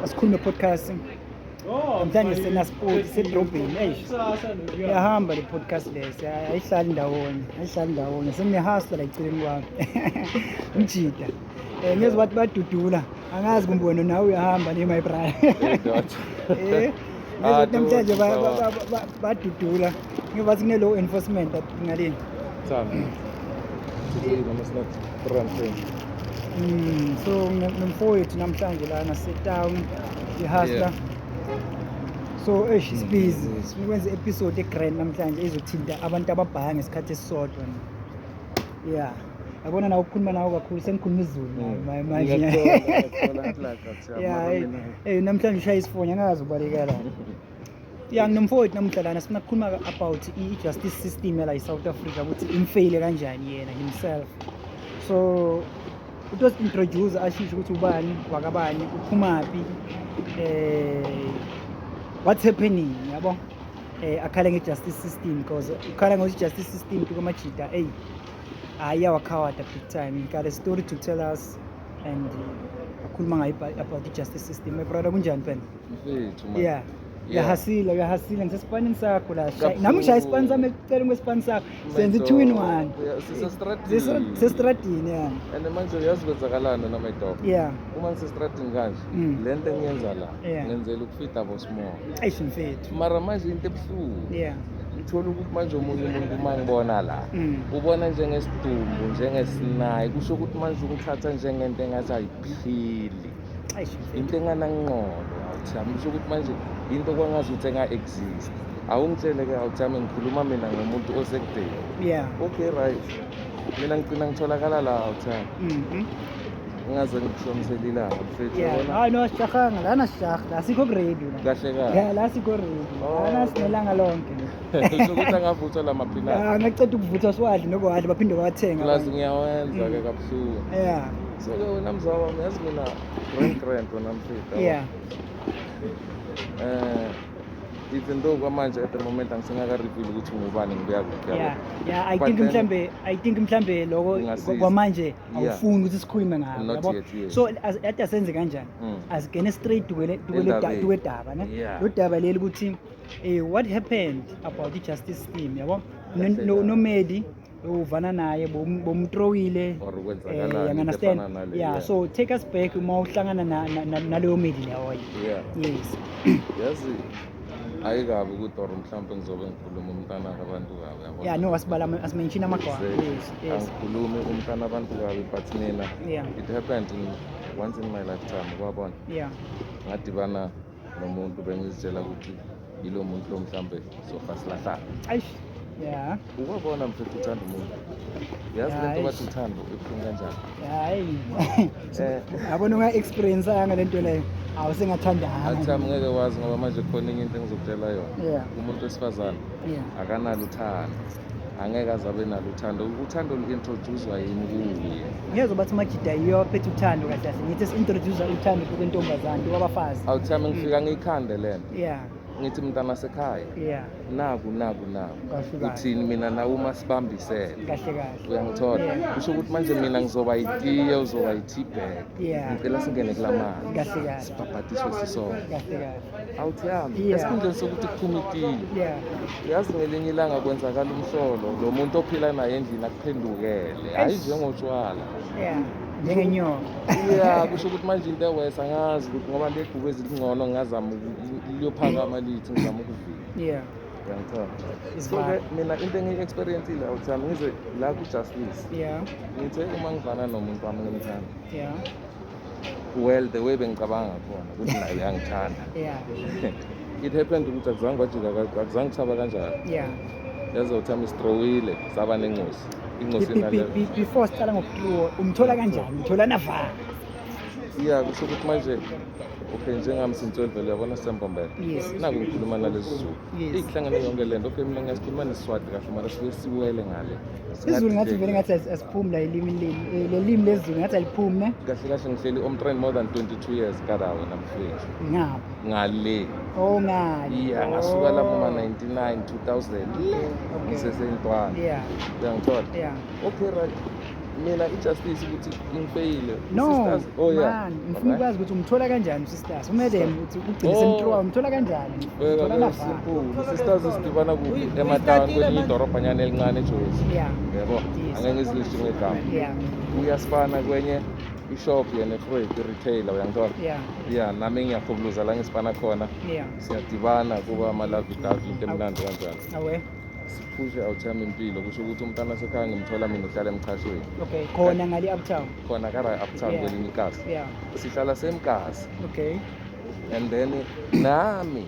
Asikhulume podcast. Namhlanje senasport sedrobheni. Eish. Iyahamba le podcast le, ayihlali ndawonye, ayihlali ndawonye. Sengine-hustler la eceleni kwami. Mjida. Ngezwe bathi badudula. Angazi kumbe wena nawe uyahamba ne, my brother. Hey, dot. Ngezwe Ah, ukuthi namhlanje dot, badudula. Ngibathi kune law enforcement ngalini. Time. Today we must not run things. So nomfowethu namhlanje lana se-town, i-hustler. So eish, is busy. Sikwenze episode e-grand namhlanje ezothinta abantu ababhaya ngesikhathi esisodwa. Yeah. Yabona nawe ukukhuluma nawe kakhulu sengikhuluma isiZulu nawe manje. Ngiyakuthola, ngiyakuthola, ngathi Yeah, mara hey, mina- hey, namhlanje ushaya isifonyo, angazi ubaleka la. Yeah, nginomfowethu namuhla lana, sifuna ukukhuluma about i-justice system yala e-South Africa, ukuthi imfeyile kanjani yena himself. So utosi-introduce, ashisho ukuthi ubani wakabani, uphumaphi, what's happening, yabo, akhale nge-justice system, because ukhala ngokuthi i-justice system tukamajita, eyi, hayi, iyawakhawada big time. He got a story to tell us and akhuluma ngayo about i-justice system. My brother, kunjani phela? Mfethu, man. Yeah. Uyahasila, uyahasila, ngisesipanini sakho la. Kabuhlungu. Nami ngishaya isipani sami eceleni kwesipani sakho, senza i-two in one. Yeah, sisestradini. Sesestradini, yeah. And manje uyazi kwenzakalani na, my dog? Yeah. Uma ngisestradini kanje, le nto engiyenza la, ngenzela ukufida abo-small. Eish, mfethu. Mara manje into ebuhlungu, uthola ukuthi manje omunye umuntu uma ngibona la, ubona njengesidumbu, njengesinayi. Kusho ukuthi manje ungithatha njengento engathi ayiphili. Eish, mfethu. Into enganangqondo, awuthami. Kusho ukuthi manje into kwangazuthi enga-exist. Awungitshele-ke, awuthami, ngikhuluma mina ngomuntu osekudeni. Okay, right, mina ngigcina ngitholakala la, awuthami, ngingaze ngikushonisele ilanga, mfethu. Yabona? Hayi no, asijahanga lana, sijaha la, sikho ku-radio la. Kahle kahle. Yeah, la sikho radio. Oh. Lana sinelanga lonke. Kusho ukuthi angavuthwa la maphinati. Ah, ngaceda ukuvuthwa, siwadle nokuwadla, baphinde bawathenga Plus abanye. ngiyawenza-ke kabuhlungu. So-ke wena mzawa wami, yazi mina grand grand wena mfethu, yabo. Even though kwamanje at the moment angisengaka-reveal ukuthi ngubani, ngibuya kuphi, yabo. Yeah, I But think then- mhlambe, I think mhlambe lokho Kungasiza. kwamanje awufuni ukuthi sikhulume ngako, Not yabo. yet, yes. So ade asenze kanjani? Asigene straight Endabeni. tuwedaba ne. Lo daba leli ukuthi what happened about the justice system, yabo? Kahle kahle. Nomedi uvana naye bomtrowile. Or kwenzakalani, You into understand? efana nale, Yeah, yeah. so take us back uma uhlangana naleyo medi leyo. Yes. Yazi ayikabi ukuthi or mhlawumbe ngizobe ngikhuluma umntana kabantu kabi, yabona. Yeah, no, asibala, asimention amagama. Exactly. Yes. Angikhulumi umntana abantu kabi, but mina it happened once in my lifetime, kwabona. Ngadibana nomuntu bengizitshela ukuthi yilo muntu lo mhlambe sofa silahlana. Aish. Yeah. Ukwabona mfethu, uthanda umuntu, yazi lento Hayi. bathi uthando ibuhlungu kanjani. Hayi. Yabona unga-experience anga lento leyo. Awusengathandanga. Athami ngeke wazi, ngoba manje khona enye into engizokutshela yona. Umuntu wesifazane akanalo uthando, angeke aze abe nalo uthando. Uthando lu-introduce-wa yimi kuye. Ngiyezwa bathi majida yiyo aphethe uthando kahle kahle. Ngithi si-introduce uthando kwentombazane, kwabafazi. Awuthami, ngifika ngiyikhande le nto, ngithi mntana sekhaya, naku naku naku. Kahle kahle. Uthini mina nawe uma sibambisene? Kahle kahle. Uyangithola? Yeah. Kusho ukuthi manje mina ngizoba yitiye, uzoba yi-tea bag. Ngicela singene kula manzi, Kahle kahle. sibhabhadiswe sisonke. Kahle kahle. Awuthiyami, esikhundleni sokuthi kuphume itiye, yazi ngelinye ilanga kwenzakala umhlolo, lo muntu ophila naye endlini akuphendukele, hhayi njengotshwala. Yeah. Njengenyoka. Ya, kusho ukuthi manje into ewesa angazi ukuthi ngoba le bhubezi lingcono, ngingazama liyophakama lithi ngizama ukuvika. Uyangithola? So-ke mina into engiyi-experience-ile, awuthami, ngize la ku-justice, ngithe uma ngivana nomuntu wami ngimthanda, well, the way bengicabanga ngakhona ukuthi naye uyangithanda, it happened ukuthi akuzange kwajika, akuzange kusaba kanjalo. Yazi awuthami, sitrowile, saba nengozi, ingozi inale. Before siqala ngokutruwa, umthola kanjani? Umthola nava? Ya, kusho ukuthi manje, okay, njengami sintsweli vele, uyabona, sisembombela. Naku ngikhuluma nalesi Zulu. Iyihlangane yonke le nto. Okay, mina ngiyasikhuluma nesiSwati kahle, mara sibuye siwele ngale. IsiZulu ngathi vele ngathi asiphumi la elimi leli. Le limi lesiZulu ngathi aliphumi ne? Kahle kahle ngihleli omtrain more than 22 years kada wena mfethu. Ngapha. Ngale. Oh, ngale. Iya, ngasuka lapho ma 99 2000. Okay. Ngiseseyintwana. Yeah. Uyangithola? Yeah. Okay, right. Mina i-justice ukuthi ngifeyile. No, Sisters, oh yeah. man, ngifuna ukwazi ukuthi umthola kanjani usisters. Umadam ukuthi ugcine Oh. semthrowa, umthola kanjani? Beka Umthola very na simple. Sisters sidibana kuphi? Ematown, kwelinye idorobhanyana elincane eJozi. Yeah. Yebo. Yes. Angeke ngizilisho ngegama. Uyasifana kwenye ishop yena eFreud, i-retailer, uyangithola? Yeah. Yeah, nami ngiyaphukuluza la ngisifana khona. Siyadibana kuba ama-lovey-dovey, into emnandi kanjalo. Awe. Siphushe awuthemba impilo, kusho ukuthi umntana sekhaya ngimthola mina uhlala emchashweni. Okay, khona ngale uptown. Khona kara uptown kwelinye ikasi. Sihlala semkasi. Okay. And then nami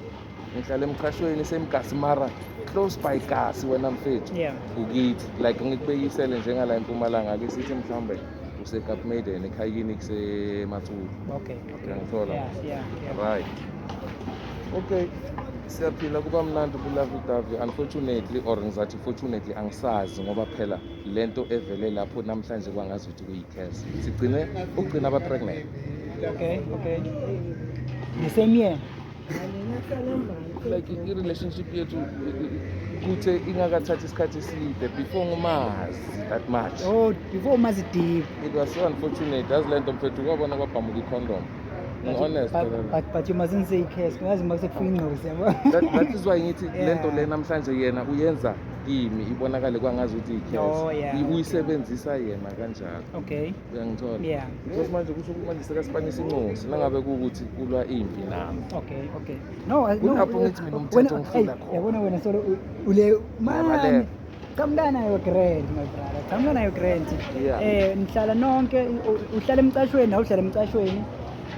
ngihlala emchashweni semkasi mara close by kasi wena mfethu. Ukithi like ngikubekisele njengala eMpumalanga, ake sithi mhlawumbe useKaap Maiden, ekhayini kuseMatsulu. Okay, okay. Uyangithola? Yeah. Right. Okay. Siyaphila kuba mnandi ku-lovey-dovey. Unfortunately or ngizathi fortunately angisazi, ngoba phela lento evele lapho namhlanje kwangazuthi kuyi-curse. Sigcine ugcina aba-pregnant. Okay. The same year. Like i-relationship yethu kuthe ingakathathi isikhathi eside before ngumazi that much. Oh, before umazi deep. It was so unfortunate. Yazi lento mfethu, kwabona kwabhamuka i-condom. Ngi-honest. But you mustn't say curse. Ngazi uma sekufika ingqozi, yabo. That is why ngithi lento le namhlanje yena uyenza kimi ibonakale kwangazuthi i-curse. Oh, yeah, okay. Uyisebenzisa yena kanjalo. Okay. Uyangithola? Yeah. Because manje kusho ukuthi manje sekasipanisa incosi nangabe kuwukuthi ulwa impi nami. Okay. No, no. Kulapho ngithi mina umthetho Wena- ngihlula hey, khona. Yabona wena solo ule man. Ngiyabaleka. Qhamuka nayo grand, my brother. Qhamuka nayo grand. Yeah. Nihlala nonke, uhlala emcashweni nawe uhlala emcashweni.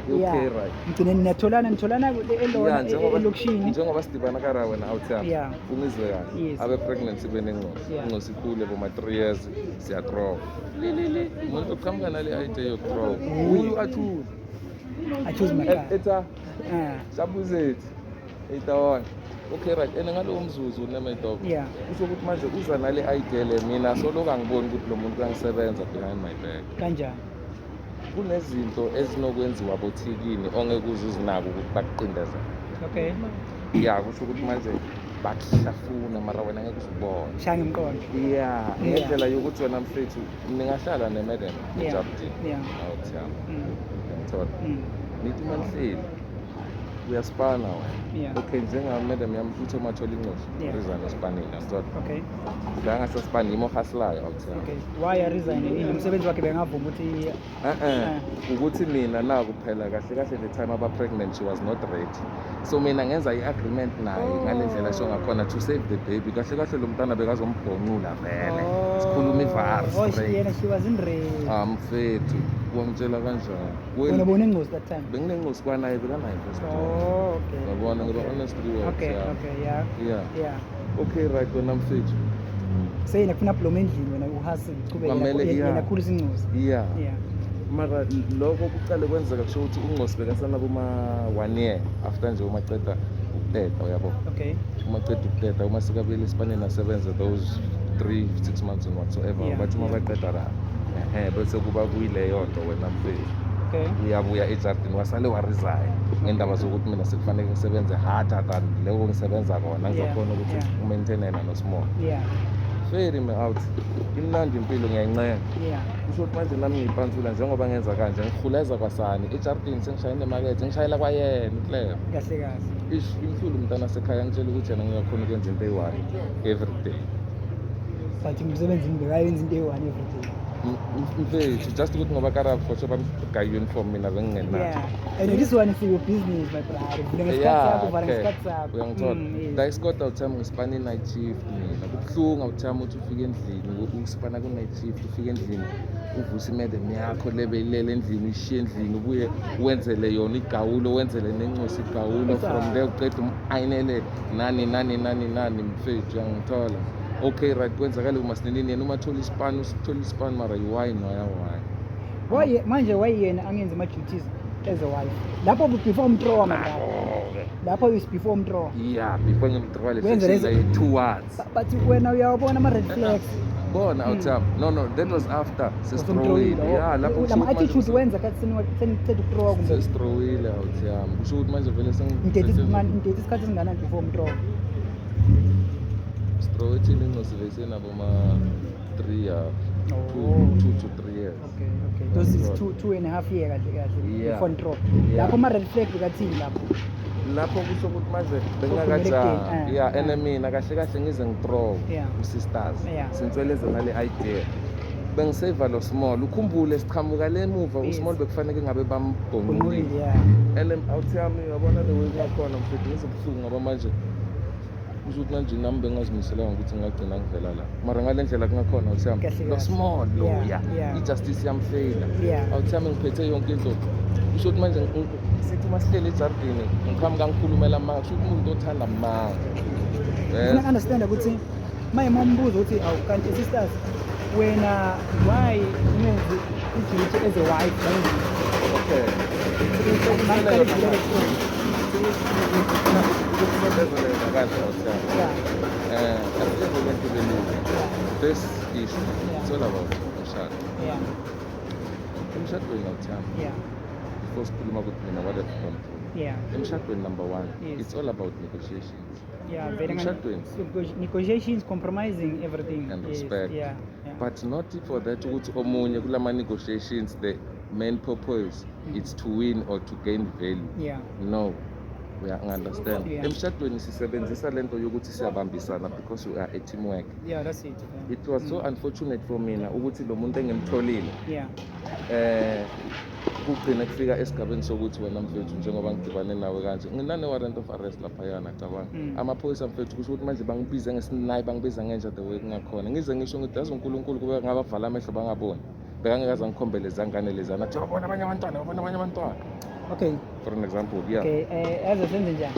Okay, Yeah. right. Ngigcine niyatholana, nitholana elona Yeah, elokishini. njengoba sidibana kara wena awuthami. Yeah. Ungizwe kahle. Yes. Abe pregnant sibe nencosi. Yeah. Incosi ikhule boma 3 years siyadraw. Li. Umuntu oqhamuka nale idea yokudraw. Uyu achoose. I choose my car. Etha Ah. sabuzethu. Etawona. Okay, right. And ngalowo mzuzu nemadog. Yeah. Kusho ukuthi manje uza nale idea le, mina soloku angiboni ukuthi lo muntu uyangisebenza behind my back. Kanjani? Kunezinto ezinokwenziwa bothikini ongeke uze uzinake ukuthi bakuqindezele. Okay. Yeah, kusho ukuthi manje bakuhlafuna mara wena ngeke uzubone. Shaya ngemqondo. Yeah, Yeah. ngendlela yokuthi wena mfethu ningahlala nemadam Yeah. ejardini. Yeah. Awuthiyami. Ngiyangithola. Nithi uma nihleli uyaspana wena. Yeah. Okay, njenga-madam yami uthe uma athola incosi Yeah. resign esipanini, uyangithola? Okay. La ngasasipani yimi ohasilayo, awuthiyami. Okay. Why resign? Yini umsebenzi wakhe bengavuma ukuthi Ukuthi mina naku phela kahle kahle the time aba pregnant she was not ready. So mina ngenza i-agreement naye ngale ndlela asho ngakhona to save the baby. Kahle kahle lo mntana bekazombhonqula vele. Sikhuluma ivar Oh, she, straight. yena she wasn't ready. Ah mfethu, wangitshela kanjani? Wena bonengozi that time. Benginengozi kwanaye bekanaye first. Oh, okay. Yabona ngiba honestly with Okay, yeah. okay, yeah. Yeah. Yeah. Okay, right wena mfethu. Seyina kufuna blome endlini wena uhustle uqhubeke Kwamele, yeah. yena khulisa incosi. Yeah. Yeah. Mara lokho kuqale kwenzeka kusho ukuthi ungosi bekasana kuma 1 year after nje umaqeda ukuteta, uyabo. Okay. Umaqeda ukuteta uma sekabuyele esipaneni asebenze those 3 6 months and whatsoever. Yeah, Bathi uma yeah. baqeda la bese kuba kuyileyo nto wena mfethu. Okay. Uyabuya ejardini wasale waresign ngendaba zokuthi mina sekufanele ngisebenze harder than loko ngisebenza kona, ngizokhona ukuthi yeah. umaintain yena no-small. Yeah. Feri me out. Imnandi impilo ngiyayincenga. Yeah. Kusho ukuthi manje nami ngiyipantsula njengoba ngenza kanje ngihuleza kwasani ejardini sengishayela nemakethe ngishayela kwayena uCleve. Kahle kahle. Ish imhlulu umntana sekhaya ngitshela ukuthi yena ngiyakhona ukwenza into eyi-one every day. But umsebenzini bekayenza into eyi-one every day. Mfethu just ukuthi ngoba kara for sure bamgaya uniform mina bengingenayo. Yeah. And this one is your business, my brother. Uvula ngesikhathi sakho, uvala ngesikhathi sakho. Uyangithola. Yes. La isikota awuthami ngisipana i-night shift mina. Kubuhlungu awuthami ukuthi ufike endlini, usipana ku-night shift, ufike endlini uvuse imadam yakho lebe ilele endlini, uyishiye endlini, ubuye wenzele yona igawulo, wenzele nencosi igawulo. From there uqeda um-ayinele nani nani nani nani mfethu, uyangithola. Okay, right, kwenzakale uma sinenini yena uma thola isipani, usithola isipani mara why noya why? Why manje why yena angenzi ama duties as a wife? Lapho before umthrowa my brother. Lapho is before umthrowa. Yeah, before ngimthrowa le Wenza section lezo- like 2 words. But wena uyawabona ama red flags. Bona awuthami. No, that was after sesitrowile. Yeah, lapho lama attitude wenza kathi seniceda ukuthrowa kumbe sesitrowile awuthami. Kusho ukuthi manje vele ngidate isikhathi esinganani before umthrowa? Sitrowethile incosi vese nabo ma 3 years. Oh. 2 to 3 years. Okay, those is 2, 2.5 year kahle kahle. Front row. Lapho ama red flag bekathini lapho? Lapho kusho ukuthi manje Sokhulumela bengingakajahi. ekudeni, Yeah, and mina kahle kahle ngize ngi-throw u-sisters sintsweleze nale idea, bengiseva lo small. Ukhumbule siqhamuka le muva. U-small bekufanele ngabe bambhonqulile. Kunqulile, yeah. And awuthi yami, uyabona le way kungakhona, mfethu, ngizobuhlungu ngoba manje kusho ukuthi manje nami bengingazimiselanga ukuthi ngingagcina ngivela la, mara ngale ndlela kungakhona, awuthi yami, Kahle lo kahle. small loya, i-justice yamfeyila. Awuthi yami, ngiphethe yonke into. Kusho ukuthi manje sithi uma sihleli ejardini ngiqhamuka ngikhulumela amanga, kusho ukuthi umuntu othanda amanga. Ngifuna understand ukuthi maye mambuzo ukuthi awu kanti sisters wena why ungenzi i-duty as a wife endlini? Okay. Mangicela ivulele story. Ukukusondezelela kahle, awuthi yami, asiyenze lento ibe lula. This issue, it's all about umshado. Emshadweni, awuthi yami, before sikhuluma ukuthi mina what I've gone through, emshadweni, number one, it's all about negotiations. Yeah, vele Emshadweni. Negotiations, compromising everything. And respect. But not for that ukuthi omunye kulama negotiations, the main purpose is to win or to gain value. No, we understand. Emshadweni sisebenzisa lento yokuthi siyabambisana because we are a teamwork. Yeah, that's it. It was so unfortunate for mina ukuthi lo muntu engimtholile kugcina kufika esigabeni sokuthi wena mfethu, njengoba ngidibane nawe kanje, nginane-warrant of arrest laphayana, cabanga. Amaphoyisa, mfethu, kusho ukuthi manje bangibize ngesinayi, bangibiza ngenja the way kungakhona. Ngize ngisho ngithi yazi uNkulunkulu kube ngabavala amehlo bangaboni, bekangekaze angikhombe leza ngane lezana, athi babona abanye abantwana, babona abanye abantwana. For an example, yeah. Okay, yaze senze njani?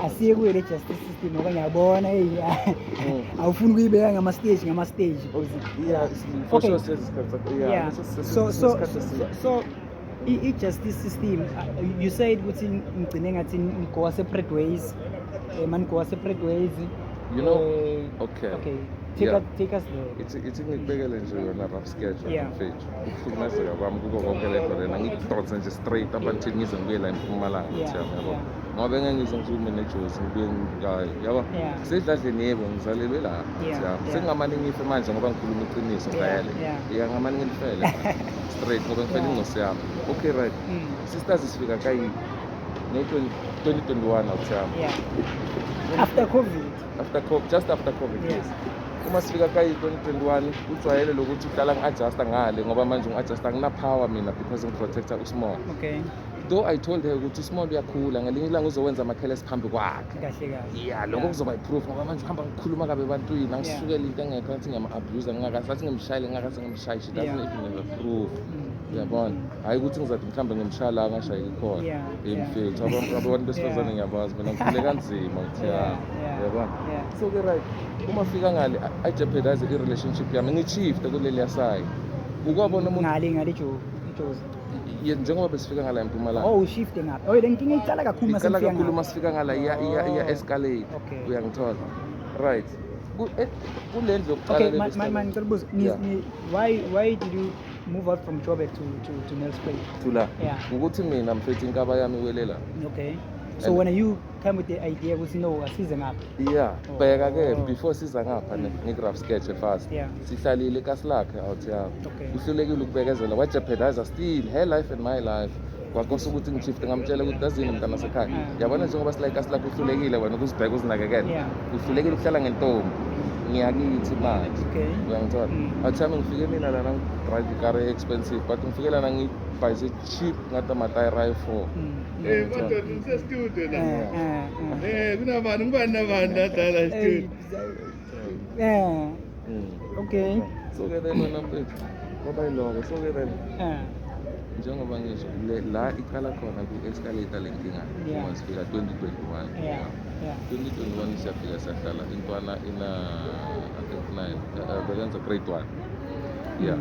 Asiye kuyo le justice system ngoba ngiyabona hey, awufuni ukuyibeka ngama stage because Yeah, for sure, siyazi isikhathi sakho. Yeah, leso So so isikhathi so i-justice system, you said ukuthi ngigcine ngathi ni-go separate ways, mani-go separate ways. You know, okay. Okay, take us there. Ithi ngikubekele nje yona rough sketch, mfethu, ukuhlukumezeka kwami kuko konke lento lena, ngikudonse nje straight up until ngize ngibuye la eMpumalanga. Yabo, ngoba bengeke ngize ngisukume nejozi ngibuye hayi, yabo. Sedladleni, yebo, ngizalelwe la. Sengingamane ngife manje ngoba ngikhuluma iqiniso vele. Ya, ngamane ngilifele straight ngoba ngifele ingosi yami. Okay, right. Sisters, sifika kayi ngo-2021, awuthiyami. Yeah, after COVID. After COVID, just after COVID. Yes, uma sifika kayi 2021, ujwayele lokuthi uhlala ngi-adjusta ngale ngoba manje ngi-adjusta ngina-power mina because ngi-protecta u-small. Though I told her ukuthi u-small uyakhula, ngelinye ilanga uzowenza amakhelesi phambi kwakhe. Kahle kahle. Yeah, lokho kuzoba i-proof ngoba manje uhamba ngikhuluma kabi ebantwini, angisukele into engekho, ngathi ngiyama-abuse, ngingakaze athi ngimshayele, ngingakaze ngimshaye. She doesn't even have a proof. Uyabona, hhayi ukuthi ngizathi mhlawumbe ngimshaya la ngashayeki khona. Mfethu, abantu besifazane, ngiyabazi mina, ngikhule kanzima ngithi ya. Uyabona? So-ke right, uma fika ngale i-jeopardize i-relationship yami, ngi-shifte kuleliya side, ukwabona umuntu Ngale ijozi. Njengoba besifika ngala eMpumalanga. Oh, ushifte ngapha. Oh, le nkinga icala kakhulu Iqala masifika kakhulu ngapha. Masifika ngala iya Oh. escalate. Uyangithola? Right. Kule ndlu yokuqala Okay, le man, besihlala- man, ngicela ukubuza, why did you move out from Joburg to Nelspruit? Thula. Yeah. Ukuthi mina mfethu inkaba yami iwele la. Okay. So And- when you come with the idea ukuthi no, asize ngapha. Yeah, bheka ke, Oh. before siza ngapha ne ngi-rough sketch fast. Sihlalile kasi lakhe out yami. Uhlulekile ukubekezela, wa-jeopardize still her life and my life. Kwakosa ukuthi ngi-shifte, ngamtshela ukuthi yazini mntana sekhaya. Yabona njengoba sila ikasi lakho, uhlulekile wena ukuzibheka uzinakekele. Uhlulekile ukuhlala ngentombi. Ngiyakithi manje. Uyangithola? Athi yami ngifike mina lana ngi-drive ikari expensive, but ngifike lana ngibhayise cheap ngathi amatayira ayi-4. Eh, madoda, nise-studio la. Eh. Eh, kunabani, ngubani nabani ladala e-studio? Okay. So ke then wena mfethu kwaba yiloko. So ke then njengoba ngisho la iqala khona ku-escalate le nkinga uma sifika 2021. 2021 siyafika siyahlala, intwana ina I think 9, bekenza grade 1. Yeah,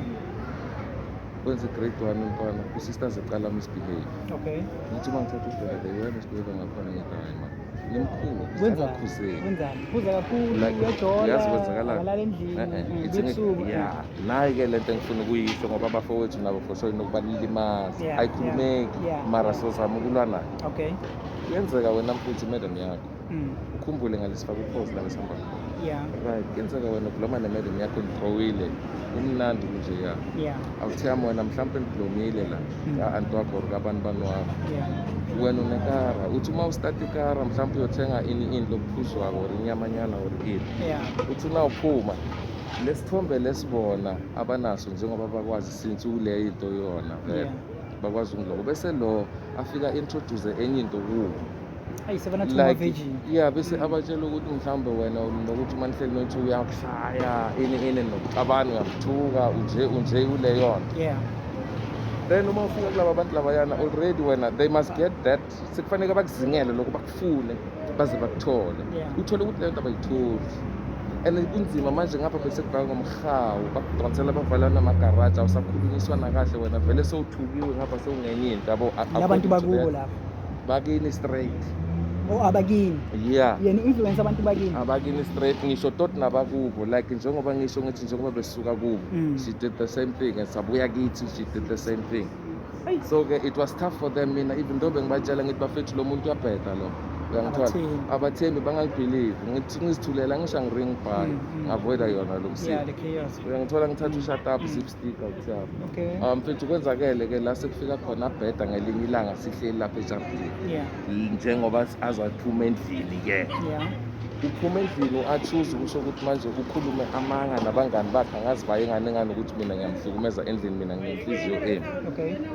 wenza grade 1 intwana, usisters eqala misbehave. Ngithi uma ngithatha ubheka the way misbehave ngakhona, ngithi hayi man, nimkhulu. Wenzani? Angakhuzeki. Wenzani? Phuza kakhulu, Like, uyajola, yazi kwenzakalani? akalala endlini, Eh, eh, ithi ebusuku. Yeah, nayi-ke lento engifuna ukuyisho ngoba abafowethu nabo for sure inokubalilimaza. Ayikhulumeki, mara sozama ukulwa nayo. Kuyenzeka wena mfuthu, madam yakho Ukhumbule ngalesifaka upause la besihamba khona. Yeah. Right, kuyenzeka wena ubloma ne-madam yakho, nigrowile, kumnandi kunje ya. Awuthiyami wena mhlawumpe niblomile la ka-anti wakho or kabani bani wakho. Wena unekara, uthi uma ustata ikara mhlawumpe uyothenga ini ini lokuphuzwako or inyamanyana or ini. Uthi uma uphuma lesithombe lesibona abanaso njengoba bakwazi since uleyo into yona vele. Bakwazi ukungiloko bese lo afika introduce enye into kuwo. Ayi, sebana thuma Like virgin. Yeah, bese abatshela ukuthi mhlawumbe wena nokuthi uma nihleli nothi uyakushaya ini ini nokuxabana, uyamthuka, unje unje uleyo nto. Then uma ufika kulaba bantu labayana already wena they must get that, sekufanele bakuzingele lokho, bakufune baze bakuthole. Uthole ukuthi leyo nto abayitholi and kunzima manje ngapha bese kubhaka ngomhawu, bakudonsela, bavala namagaraji, awusakhulunyiswa nakahle, wena vele sewuthukiwe ngapha, sewungenye into yabo. Labantu According to bakubo that, lapho. Bakini straight. Oh, abakini. Yeah. Yena influence abantu bakini. Abakini straight, ngisho tot nabakubo, like njengoba ngisho ngithi njengoba besuka kubo, she did the same thing, and sabuya kithi, she did the same thing. Ayi. So ke it was tough for them. Mina even though bengibatshela ngithi bafethu lo muntu uyabheda lo, uyangithola, Abathembi. Abathembi, bangangibelieve, ngithi ngizithulela, ngisho angiring bye, ngavoida yona lo msindo. Yeah, the chaos. Uyangithola, ngithatha ushut up, zip stick awuthiyami. Mfethu kwenzakele ke la sekufika khona abheda ngelinye ilanga sihleli lapha ejardini. Njengoba azaphuma endlini ke. Uphuma endlini u-achoose kusho ukuthi manje ukhulume amanga nabangani bakhe, angazi baye ngane ngane ukuthi mina ngiyamhlukumeza endlini, mina nginenhliziyo embi.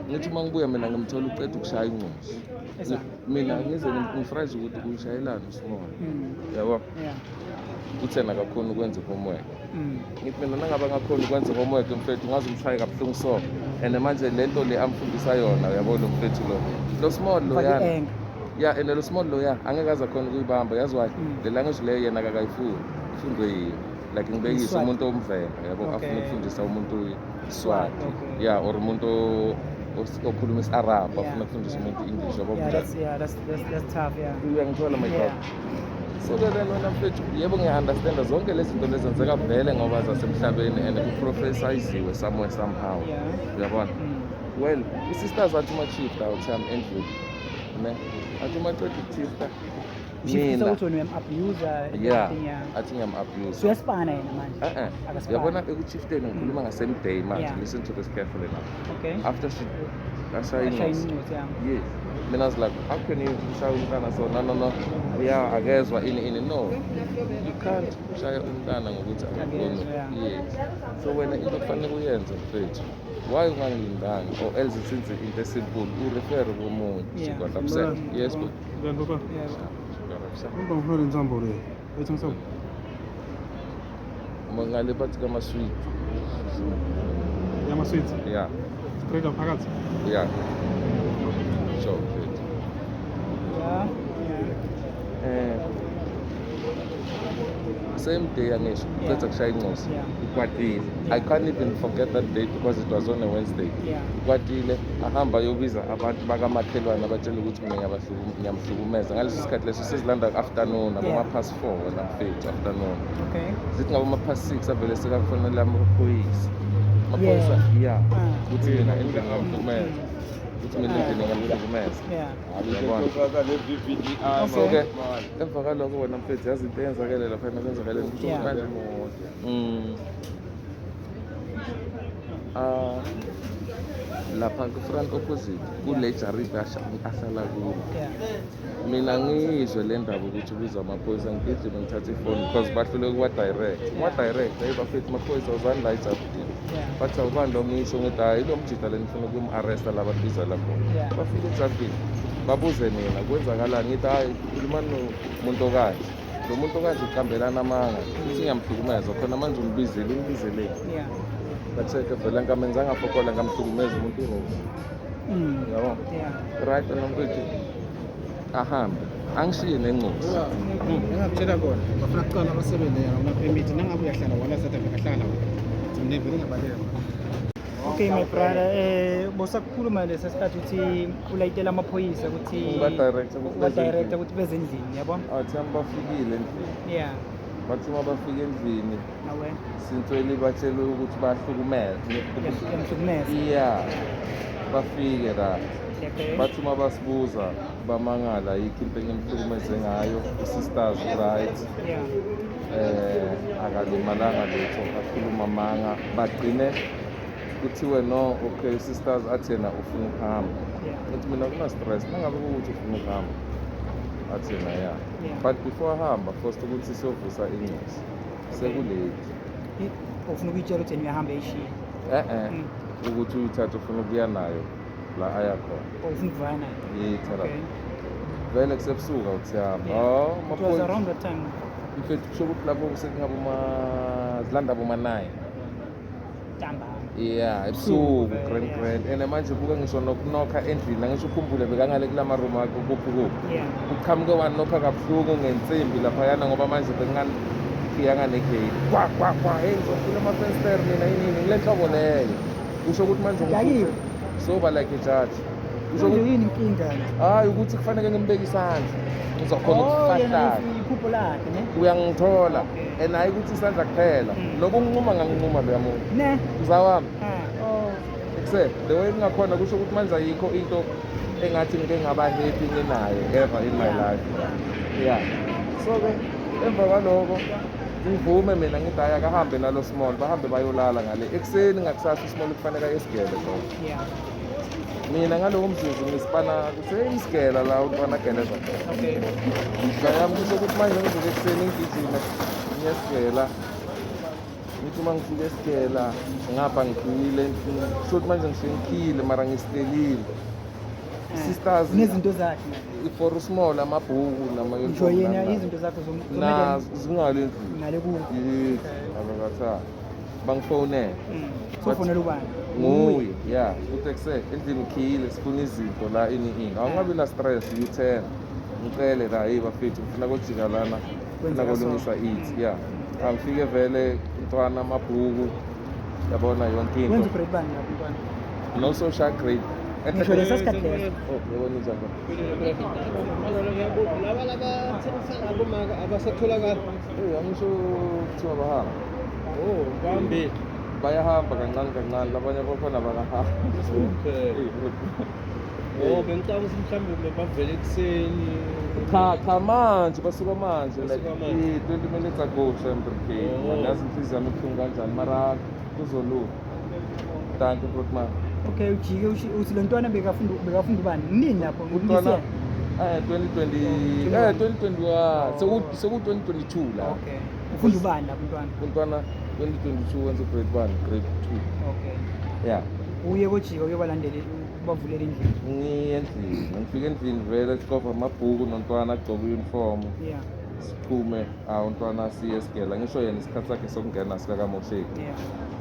Ngithi uma ngibuya mina ngimthola uqeda ukushaya incosi. Mina ngize ngifraze ukuthi uyishayelani usmall. Yabo? Uthi yena akakhoni ukwenza homework. Ngithi mina nangabe angakhoni ukwenza homework mfethu, ungaze umshaye kabuhlungu so. And manje lento le amfundisa yona, uyabo, lo mfethu lo. Lo small lo Ufake yana. i-anger. Yeah, and lo small lo ya angeke aze akhona ukuyibamba, yazi why? Le language leyo yena akakayifuni. Ifundwe yini? Like ngibekise Iswati. umuntu omvenda, yabo, afuna ukufundisa umuntu Iswati. Yeah, or umuntu okhuluma isiArab, afuna ukufundisa umuntu English, yabo. Yeah, that's tough, yeah. Uyangithola, my brother. So ke then wena mfethu, yebo ngiya-understanda zonke lezi zinto lezenzeka vele ngoba zasemhlabeni and kuprophesiziwe somewhere somehow. Uyabona? Well, i-sisters athi uma-shifta awuthami endlini. Ne? Athi uma qeda ukushifta Ushiftisa mina ukuthi wena uyam-abuser and yeah, everything, yeah. athi ngiyam-abuse. So uyasipana yena manje. Akasipani. Uyabona ekuchifteni ngikhuluma nga-same day manje. Listen to this carefully now. After she ashaya Ashaya ingozi. ingozi, yeah. Yes. Mina I was like, how can you ushaya umntana so? No, no, no. Yeah, akezwa ini ini. No. You can't ushaya umntana ngokuthi akakhoni. Akezwa, yeah. Yes. So wena into okufanele uyenze mfethu, why ungangilindanga or else since into esimple urefer komunye. She got upset. Yes, but Njani papa? Yeah. she got upset. Emva ngifuna intambo le. Ethi ngisabo. Ngale bathi kama sweet. Yama sweets. Yeah. Straight up phakathi. Yeah. Sure, mfethu. Yeah. Same day angisho uqeda kushaya incosi, ukwatile. I can't even forget that day because it was on a Wednesday. Ukwatile, ahamba ayobiza abantu bakamakhelwane, abatshela ukuthi mina ngiyamhlukumeza ngaleso sikhathi leso sezilanda afternoon, aboma past 4 wena mfethu, afternoon. Sithi ngaboma past 6 avele sekafonela amaphoyisa, amaphoyisa, yeah, ukuthi mina endlini ngiyamhlukumeza, ukuthi mina endlini ngiyamhlukumeza. Uyabona? So ke emva kwalokho wena mfethu, yazi into eyenzakele laphana, kwenzakele ukuthi manje ah lapha ku-front opposite kule jaridi ahlala kulo. Mina ngiyizwe le ndaba ukuthi ubiza amaphoyisa, ngigijime ngithathe ifoni because bahluleke kuwa-direct, kuwa-direct, hey bafethu, amaphoyisa awuzani la ejaridini. Bathi awubani lo, ngisho ngithi hayi lo mjida le ngifuna ukum-arresta la babiza lapho. Bafike ejardini babuze mina kwenzakalani, ngithi hayi khulumani nomuntu okanje, lo muntu okanje uqambelana amanga uthi ngiyamhlukumeza khona manje, umbizele umbizeleni. Ba-check-e vele ngamenzanga fokola, ngamhlukumeza umuntu urosi. Yabo? Right, wena mfethu, ahambe angishiye nencosi. Engakutshela kona, bafuna kuqala abasebenze yena una-permit, nangabe uyahlala wala South Africa hlala wena. Mina vele ngiyabaleka. Okay my brother, bosakukhuluma lesa sikhathi uthi ulayitela amaphoyisa ukuthi Uba-director ukuthi beze uba-director endlini. Ukuthi beze endlini, yabo? Athi bafikile endlini. Bathi uma bafika endlini, Awe. sintsweli batshelwe ukuthi bayahlukumeza. Yamhlukumeza. Yeah. Bafike la. Okay. Bathi uma basibuza bamangala yikho into engimhlukumeze ngayo, u-sisters right. Yeah. Akalimalanga lutho, akhuluma amanga. Bagcine kuthiwe no, okay, sisters athi yena ufuna ukuhamba. Yeah. Ngithi mina kuna stress, nangabe kuwukuthi ufuna ukuhamba. Athi yena yeah. Yeah. But before ahamba, first ukuthi siyovusa inyosi. Sekulate. Ufuna ukuyitshela ukuthi yena uyahamba eyishiye. Ukuthi uyithathe ufuna ukuya nayo la aya khona. Or ufuna ukuvaya nayo. Yithela. Okay. Vele kusebusuku awuthiyami. Yeah. Oh, It was around that time. Mfethu kusho ukuthi lapho sekungaba uma zilanda boma 9. Ntambama. Yeah, ebusuku Vele, grand yeah. grand. And manje buka ngisho nokunokha endlini, angisho ukhumbule bekangale kulama room akhe kuphi kuphi. Yeah. Kuqhamuke wanokha kabuhlungu ngensimbi laphayana ngoba manje bekungakhiyanga negate. Kwa kwa kwa, hey ngizofuna amafenster mina yini yini ngile nhlobo leyo. Kusho ukuthi manje Yakiwe. Soba like a judge. Kusho Manje ukuthi yini inkinga? hayi ukuthi kufanele ngimbeke isandla. Ngizokhona Oh, yena ukufahlala. iphupho lakhe ne? Uyangithola. Okay. And hayi ukuthi isandla kuphela. Nokunquma nganginquma loya muntu. Ne? Mzawami. Ah, oh. Ekuse, the way ngingakhona kusho ukuthi manje ayikho into engathi ngike ngaba happy nginayo ever in my Yeah. life. Yeah. So ke emva kwaloko ngivume mina ngithi hayi akahambe nalo small, bahambe bayolala ngale. Ekuseni ngakusasa usmall kufanele aye esigele bro. Yeah. Mina ngalowo mzuzu ngisipana kusemsigela la umntwana ageleza khona. Okay. Ngayami kusho ukuthi manje ngivuke ekuseni ngigijime ngiyesigela. Ngithi uma ngifika esigela ngapha ngikhiyile, kusho ukuthi manje ngisuke ngikhiyile mara ngisitelile. Sisters Nezinto zakhe manje. For small amabhuku nama Ngisho yena izinto zakhe na zingale endlini. ngale kuwo. Yebo, abakatha. Bangifonela. So fonela ubani? Nguye, yeah. Uthi ekuse endlini ukhiyile sifuna izinto la ini ini. Awungabi na stress u-turn. Ngicele la hey bafethu ngifuna kojika lana. Ngifuna Kwenzeka so. kolungisa it. Yeah. Angifike vele umntwana amabhuku yabona yonke Wenza into. ugrade bani lapho mntwana? No social grade. Ngisho lesa sikhathi leso. Oh, yabona injalo. Laba labathengisa abomaka abasatholakala. Eh, angisho kuthiwa bahamba. Oh, bambi. Bayahamba kancane kancane labanye bakhona bakahamba. Okay. Oh, bengicabanga ukuthi mhlawumbe bavele ekuseni. Cha manje basuka manje like Basuka manje. 20 minutes ago Shembrigade. Oh. Angazi inhliziyo yami ibuhlungu kanjani mara kuzolunga. Thank you Brotman. Okay, ujike uthi lo ntwana bekafunda ubani? Nini lapho? Umntwana 2020 2021 seku 2022 la. Okay. Ufunda ubani lapho mntwana? Umntwana 2022 wenza grade 1, grade 2. Okay. Yeah. Uye kojika uyobalandela ubavulela endlini. Ngiye endlini, ngifike endlini vele sicofa amabhuku nontwana agcoke uniform. Yeah. Siphume umntwana siye esigela ngisho yena isikhathi sakhe sokungena sikakamosheki. Yeah.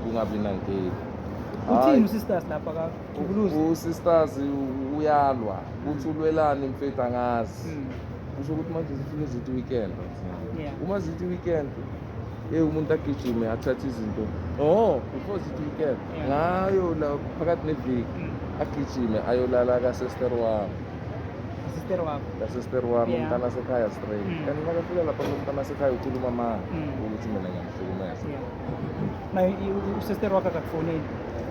Kungabi nankinga. Uthini usisters lapha kaChukuluzi? Usisters uyalwa, uthi ulwelani mfethu angazi. Kusho ukuthi manje zifike zithi weekend. Yeah. Uma zithi weekend umuntu agijime athathe izinto. Oh, before zithi weekend. Ngayo la phakathi neviki agijime ayolala ka sister wami. Sister wakho. Ka sister wami umntana sekhaya straight. And makafika lapha umntana sekhaya ukhuluma manga ukuthi mina ngiyamhlukumeza. Yeah. Maye usister wakho akakufoneli.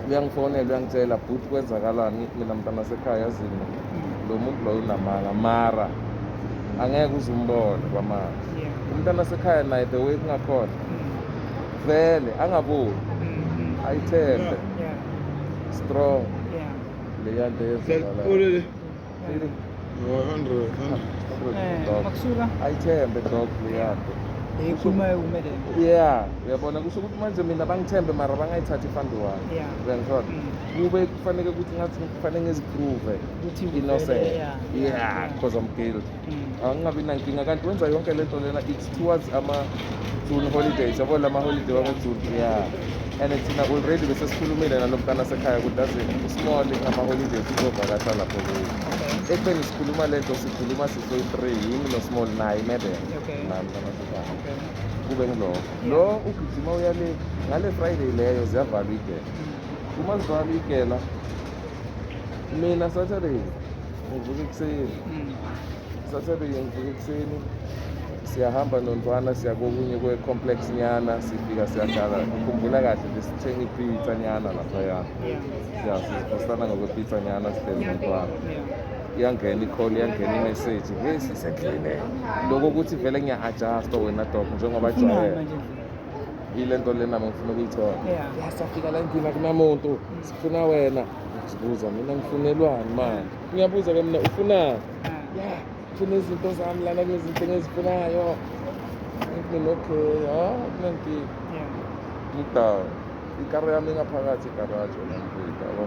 Uyangifonela uyangitshela bhuti kwenzakalani mina mntana sekhaya yazini lo muntu loyo unamanga mara angeke uze umbone kwamanje. Umntana sekhaya naye the way kungakhona vele angaboni ayithembe strong leya nto yenzakalayo. 100. Makusuka ayithembe dog leya nto. Ekhuluma umele. Yeah, uyabona kusho ukuthi manje mina bangithembe mara bangayithathi ifund wami. Uyangithola? Kube kufanele ukuthi ngathi kufanele ngiziprove ukuthi innocent. Yeah, because I'm guilty. Angingabi nankinga kanti wenza yonke lento lena it's towards ama June holidays. Yabona ama holiday wango June. Yeah. And thina already bese sikhulumile nalo mntana sekhaya ukuthi aze small ngama holidays uzovakasha lapho kuyo. Ekubeni sikhuluma lento sikhuluma sisoyi-3 yimi no small naye maybe. Nami sekhaya. Kube ngilokho. Lo ugijima uyale ngale Friday leyo ziyavalwa igela. Uma zivalwa igela mina Saturday ngivuka ekuseni. Saturday ngivuka ekuseni Siyahamba nontwana, siya kokunye kwe-complex nyana, sifika siyahlala. Ngikhumbula kahle nje sithenga ipizza nyana laphaya. Ya, sizipostana ngokwepizza nyana, sihleli nontwana. Iyangena i-call, iyangena i-message, hey, sisendlini. Lokho ukuthi vele ngiya-adjusta wena dog, njengoba Ufunani jwayele manje endlini? Ile nto le nami ngifuna ukuyithola. Ya, safika la endlini, akunamuntu, sifuna wena. Ngizibuza mina, ngifunelwani manje? Ngiyabuza-ke mina, ufunani? Ah. Ya, ngifuna izinto zami lana, kunezinto engizifunayo. Ngithi mina, okay, ha, kunenkinga. Ngidown, ikari yami ingaphakathi igaraji, wena mfethu, yabo.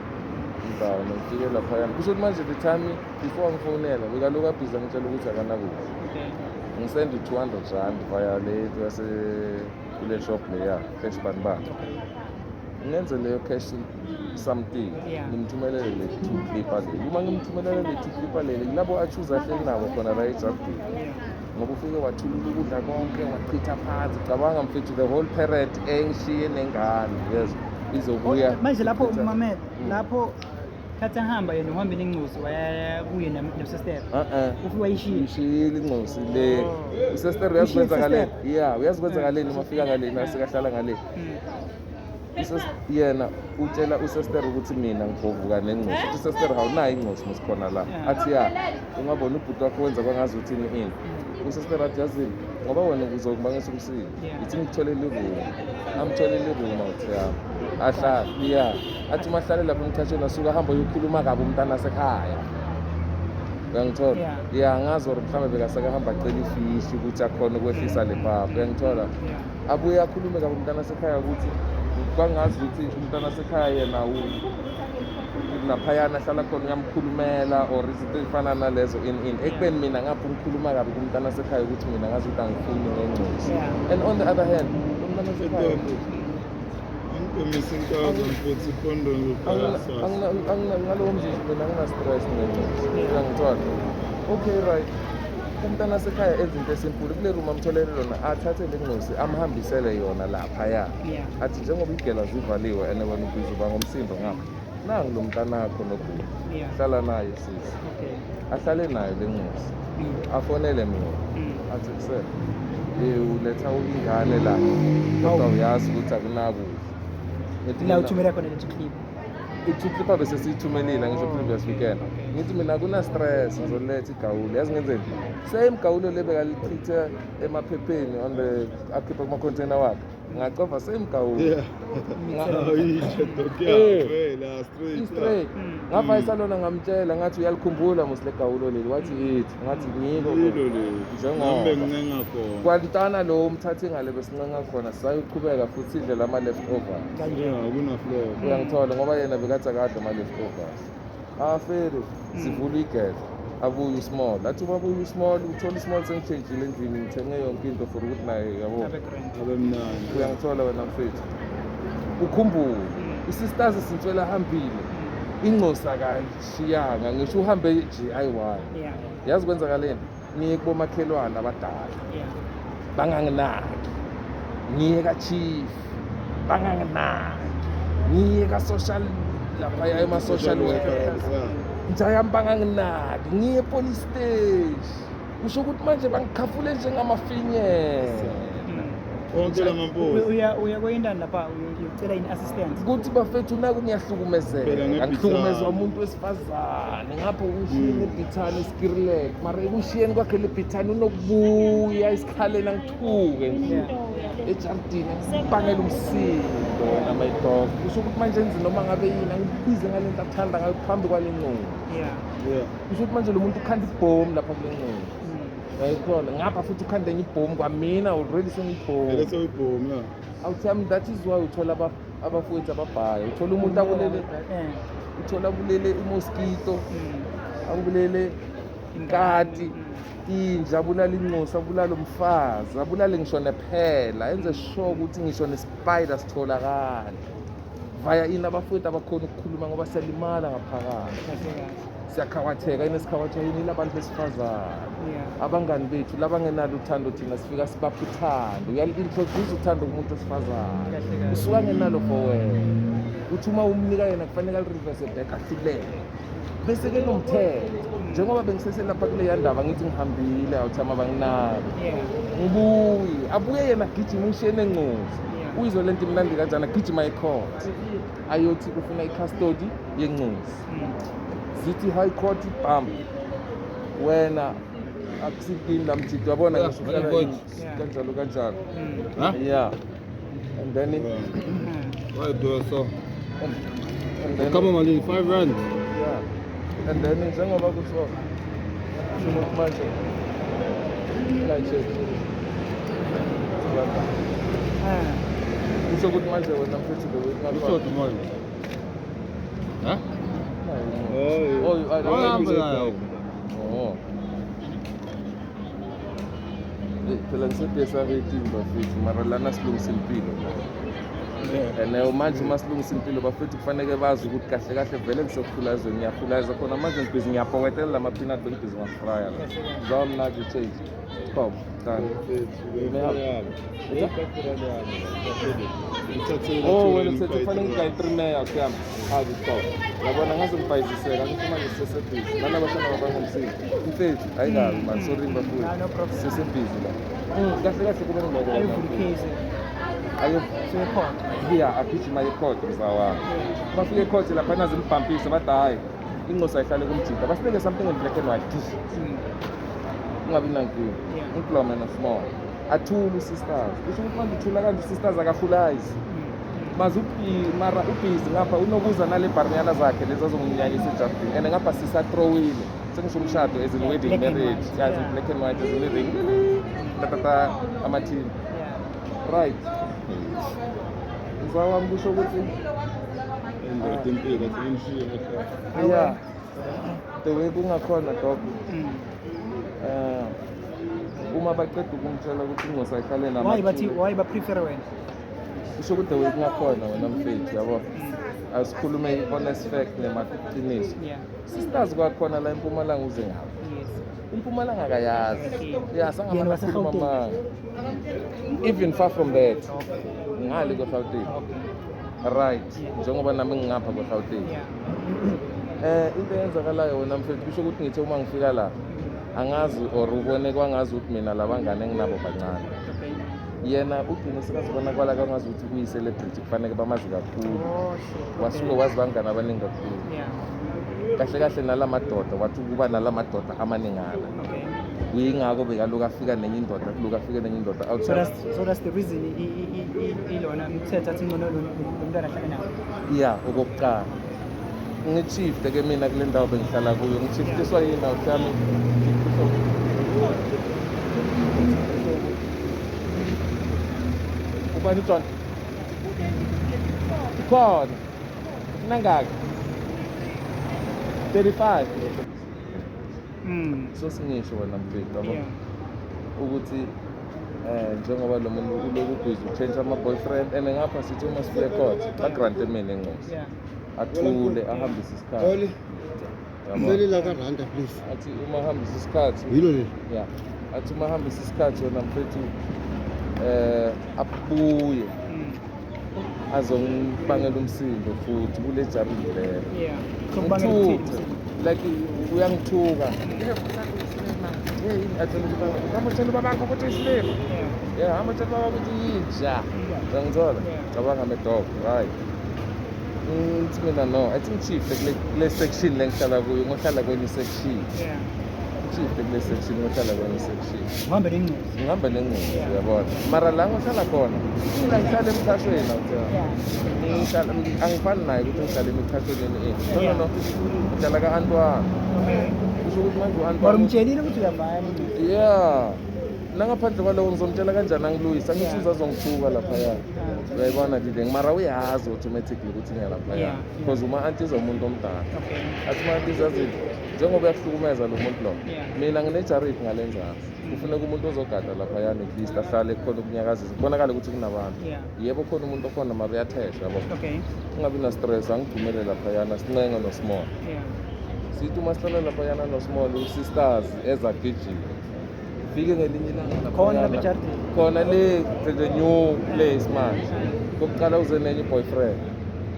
Ngidown, ngifike laphayana, kusho ukuthi manje the time before ngifonela bekaloku abhizi angitshela ukuthi akanakudla. Ngisend i-R200 via le yase kule shop leya, cash bani bani, ngenze leyo cash something. Ngimthumelele le two clipper leli. Uma ngimthumelele le two clipper leli, kulabo achuze ahleli nabo khona la ejardini, ngoba ufike wathulula ukudla konke, wachitha phansi. Cabanga mfethu, the whole parent engishiye nengane, yes, izobuya. Oh, manje lapho ichitha- mamela, lapho khathi ahamba yena, uhambe nencosi, waya kuye nosister? Uh-uh. Ufike wayishiya? Ngishiyile incosi le. Oh. Usister uyazi Ushiye kwenzakaleni. usister? Ya, uyazi kwenzakaleni uma fika ngaleni, asekahlala ngale. Yena utshela usister ukuthi mina ngigovuka nencosi. Uthi usister, awunayo incosi mosikhona la. Athi, ya, ungabona ubhuti wakho wenza kwangazi uthini ini. Usister athi, yazini, ngoba wena uzokubangisa umsindo, ithi ngikutholele iroom. Amtholele iroom, awuthi yami ahlale. Ya, athi uma ahlale lapho emqashweni, asuke ahambe uyokhuluma kabi umntana asekhaya, uyangithola? Yeah. Ya, ngazi or mhlawumbe bekasakahamba acela ifishi ukuthi akhone ukwehlisa le papa, uyangithola? Yeah. Abuye akhulume kabi umntana asekhaya, ukuthi kwangazi ukuthi umntana asekhaya yena laphayana ahlala khona uyamkhulumela or izinto ey'fana nalezo in ekubeni mina ngapha ngikhuluma kabi kumntana asekhaya ukuthi mina ngazi ukuthi angifuni ngencosi. And on the other hand, umntana asekhaya Angigomisa inkazo mfethu, ikhondom ngizobhala. Ngalowo mzuzu mina angina-stress ngencosi, uyangithola? Okay, right, umntana asekhaya enza into esinkulu kule room amtholele lona, athathe le ncosi amhambisele yona laphaya. Athi njengoba igela zivaliwe and wena ubhizi uba ngomsindo ngapha, nangu lo mntanakho nobhuti, hlala naye sisi. Ahlale nayo le ncosi. Afonele mina. Athi kuse uletha ingane la, kodwa uyazi ukuthi akunakudla. Ngithi La mina- uthumela khona le clip? I-two clipper bese siyithumelile ngisho previous weekend. Ngithi mina kuna-stress, ngizoletha igawulo. Yazi ngenzeni? Same gawulo le bekalichithe emaphepheni on the akhipha kuma-container wakhe, ngacova same gawulo. Ayisho dog, ya, vela straight. I-straight. Ngavayisa lona, ngamtshela, ngathi uyalikhumbula mos le gawulo leli? Wathi ithi, ngathi ngilo. Yilo le. Njengoba. Nami bengincenga khona. Kwantana lo umthathe ngale besincenga khona, sisayoqhubeka futhi sidle lama-leftovers. Yeah, kuna floor. Uyangithola? Ngoba yena bekathi akadle ama-leftovers. Afere sivula igedla, abuye usmall, athi uma abuye usmall, uthola usmall sengitshentshile endlini, ngithenge yonke into for ukuthi naye, yabo, Abe grand. Abe mnandi. Uyangithola wena mfethu? Ukhumbule, isisters sintswela ahambile, incosi akayishiyanga ngisho, uhambe nje ayi-one. Yazi kwenzakaleni? Ngiye kubomakhelwane abadala, banganginaki. Ngiye ka-chief, banganginaki. Ngiye ka-social laphaya, ema-social workers njayami, banganginaki. Ngiye e-police station, kusho ukuthi manje bangikhafule njengamafinyela. Onke lamamposi. Uya kweyindani lapha, uyocela in-assistance? Ukuthi bafethu, naku ngiyahlukumezeka. Phela ngebhithane. Angihlukumezwa umuntu wesifazane ngapho, ungishiye ngebhithane eskirilek, mara ekushiyeni kwakhe le bhithane unokubuya esikhaleni angithuke nje ejardini, angibangela umsindo wena my dog. Kusho ukuthi manje enze noma ngabe yini, angibize ngale nto athanda ngayo phambi kwale ncono. Kusho ukuthi manje lo muntu ukhanda ibhomu lapha kule ncono, uyayithola? Ngapha futhi ukhanda enye ibhomu kwamina, already sengiyibhomu. Vele sewuyibhomu ya. Awuthami, that is why uthola abafowethu ababhaya, uthola umuntu abulele, uthola abulele imosquito, abulele inkati, inja, abulale incosi, abulale umfazi, abulale ngisho nephela, enze sure ukuthi ngisho nespider sitholakale via ini. Abafowethu abakhona ukukhuluma ngoba siyalimala ngaphakathi. Kahle kahle. Siyakhawatheka yini, esikhawatheka yini? Labantu besifazane, abangani bethu labangenalo uthando, thina sifika sibapha uthando. Uyali-introduce uthando kumuntu wesifazane, Kahle kahle. usuka ngenalo for wena. Uthi uma umnika yena, kufanele ali-reverse back, ahluleke. Bese ke nomthetho, njengoba bengiseselapha kuleya ndaba, ngithi ngihambile awuthama banginaki, ngibuye, abuye yena agijima ngishiye nencozi. Uyizwe lento imnandi kanjani, agijima ecourt ayothi ufuna i-custody yencozi. Zithi high court, bam, wena akusikini la mjidi, wabona ngisho uhlala kanjalo kanjalo. Yeah, and then Why do so? And then Come on, Malini, R5. Yeah, and then njengoba kusho ukuthi manje la check, kusho ukuthi manje wena mfethu the way Usho manje. Ha? Oh, I Oh, hamba nayo. Oh. Phela ngise-DSR18 bafethu, mara lana silungisa impilo. And manje uma silungisa impilo bafethu, kufanele bazi ukuthi kahle kahle vele ngisekukhulazweni, ngiyakhulaza khona manje, ngibhizi ngiyapoketela la ma-peanut, bengibhizi ngafraya la. Zawa mnaki change. Kom, done. Oh, wena uthethe kufanele ngigaye 3 meya kuyami. Hayi stop. Yabona ngaze ngibhayiziseka, ngithi manje sisebhizi. Lana bashana babangomsizi. Mfethu, hayi kabi man, sorry bafowethu. No, no problem. Sisebhizi la. Kahle kahle kube ngiloko. Ayovula icase. Ayo So ecourt. Yeah, agijima ecourt mzawami. Bafike ecourt lapha zimbhampise, bathi hayi, incosi ayihlale kumjida. Basinike something in black and white. Ungabi nankinga. Ngikuloma na small. Athule usisters. Kusho ukuthi manje uthula kanje usisters akafulayizi. Maze mara ubhizi ngapha unokuza nale bharnyana zakhe lezi azonginyanyisa ejardini, and ngapha sisatrowile, sengisho umshado as in wedding, Black and marriage white, yeah, as in black and white, as in ring tatata amathini. Right, mzawami, kusho ukuthi Indoda impilo athi imshiye ekhaya. Yeah, the way kungakhona dog, uma baqeda ukungitshela ukuthi ingosi ayihlale Why bathi namathule why ba prefer wena? Kusho ukuthi the way kungakhona wena mfethu, yabo, asikhulume i-honest fact nemaqiniso. Sisters kwakhona la eMpumalanga uze ngapha. Impumalanga akayazi. Ya, Yena sangamane akhuluma wase-Gauteng? amanga, even far from that, ngale kwe-Gauteng. Right, njengoba nami ngingapha kwe-Gauteng. Into eyenzakalayo wena mfethu, kusho ukuthi ngithe uma ngifika la, angazi or ubone kwangazi ukuthi mina labangane enginabo bancane. Yena ugcine sekazibona kwala kwangazi ukuthi uyi-celebrity, kufanele bamazi kakhulu. Oh, shit. Wasuke wazi bangani abaningi kakhulu. Kahle kahle nala madoda, wathi ukuba nala madoda amaningana. Kuyingako bekaloku afika nenye indoda, kuloku afike nenye indoda So outside. that's the reason ilona umthetho athi ngcono lo mntwana ahlale nawo. Ya, okokuqala ngishifte ke mina kule ndawo bengihlala kuyo, ngishiftiswa yini awuthami? Ubani uJohn ikhona, ufuna ngaki? 35. So singisho wena mfethu, yabo, ukuthi njengoba lo muntu uloku busy uchange ama-boyfriend, and ngapha sithi uma sifike court bagrante mina encosi, athule ahambise isikhathi. Oli, Yabo. leli la karanta please. Athi uma ahambise isikhathi, Yilo leli. Ya, athi uma ahambise isikhathi wena mfethu, abuye azongibangela umsindo futhi kule jaridi lelo. Yeah. So kubangela ukuthini? Ngithuthe like uyangithuka. Hey, atshela ukuthi hamba tshela ubabakho ukuthi isilima. Yeah, hamba tshela ubabakho ukuthi yinja. Uyangithola? Cabanga me dog, right? Ngithi mina no, athi ngishifte kule section le ngihlala kuyo, ngohlala kwenye section. Ngishifte kule section, ngohlala kwenye section. Uhambe nencosi. Ngihamba nengozi, uyabona, mara la ngihlala khona mina ngihlala emqashweni awuthela. Ngihlala, angifani naye ukuthi ngihlala emiqashweni ini, no, no, no, ngihlala ka-Antoine. Kusho ukuthi manje Mara u-Antoine umtshelile ukuthi uyabhaya nencosi. Yeah, nangaphandle kwaloko ngizomtshela kanjani angiluyisa? Angithi uzazongithuka laphaya, uyayibona dideng, mara uyazi automatically ukuthi ngiyalaphaya because uma-antiza umuntu omdala. Athi uma-antiza azithi njengoba uyakuhlukumeza lo muntu lo, mina nginejaridi ngale nzansi, kufuneka umuntu ozogada laphayana, at least ahlale khona ukunyakazisa, kubonakale ukuthi kunabantu. Yebo, khona umuntu okhona, mara uyathesha, yabo. Ungabi na-stress, angigcumele laphayana, sincenge no-small. Sithi uma sihlala laphayana no-small, usisters ezagijima fike ngelinye ilanga Khona laphayana. Lapha ejardini. Khona le, the new place manje, kokuqala uze nenye i-boyfriend.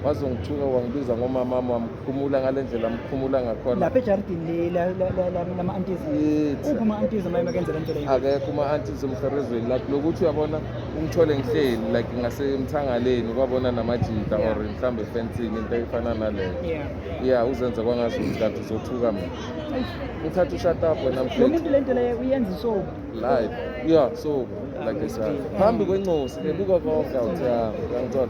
Wazongithuka, wangibiza ngomamami, wamkhumula ngale ndlela amkhumula ngakhona. Lapha ejardini lama-aunties? Yes. Uphi uma-aunties uma makenza le nto leyo? Akekho uma-aunties emherezweni, like lokuthi uyabona ungithole ngihleli like ngasemthangaleni, kwabona namajita or mhlawumbe efensini, into efana naleyo. Yeah, uzenze kwangazuthi kanti uzothuka mina, ngithatha ushut up wena Lo mfethu. Muntu le nto leyo uyenza so? Live, yeah, so like I said, phambi kwencosi bebuka konke, awuthiyami, uyangithola?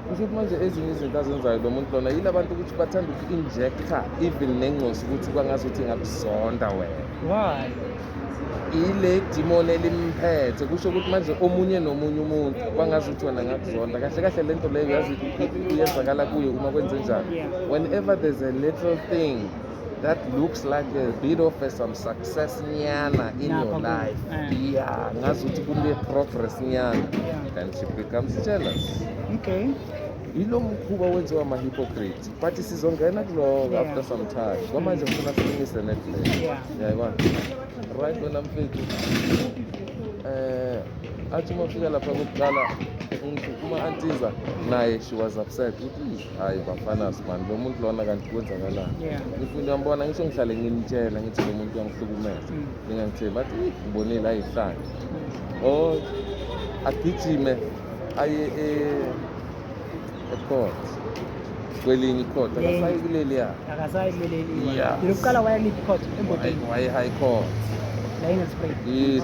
Kusho ukuthi manje ezinye izinto azenzayo lo muntu lona yila bantu ukuthi bathanda uku-injecta even nencosi ukuthi kwangazuthi ingakuzonda wena. Why? Ile demon elimphethe, kusho ukuthi manje omunye nomunye umuntu kwangazuthi wena ngakuzonda. Kahle kahle le nto leyo yazi iyenzakala kuye uma kwenze njani? Whenever there's a little thing that looks like a bit of a, some success nyana in Lapha your life, yeah, ngazuthi kune-progress nyana, then she becomes jealous. Yilo mkhuba wenziwa ama-hypocrite, but sizongena kuloko after some time. Kwamanje ngifuna silungise net leyo. Yayibona, right wena mfethu, athi uma ufika lapha kokuqala ngithi uma antiza naye, she was upset ukuthi hayi bafana man, lo muntu lona kanti kwenzakalani? Ngithi uyambona, ngisho ngihlale nginitshela ngithi lo muntu uyangihlukumeza. Ningangithembi, athi "Ih, ngibonile ayihlanye." Oh, agijime aye ecourt, kwelinye icourt, akasayi kuleliya. Akasayi kuleli. Yeah. Lokuqala waya kuliphi court embodeni? Waye high court. La eNelspruit? Yes.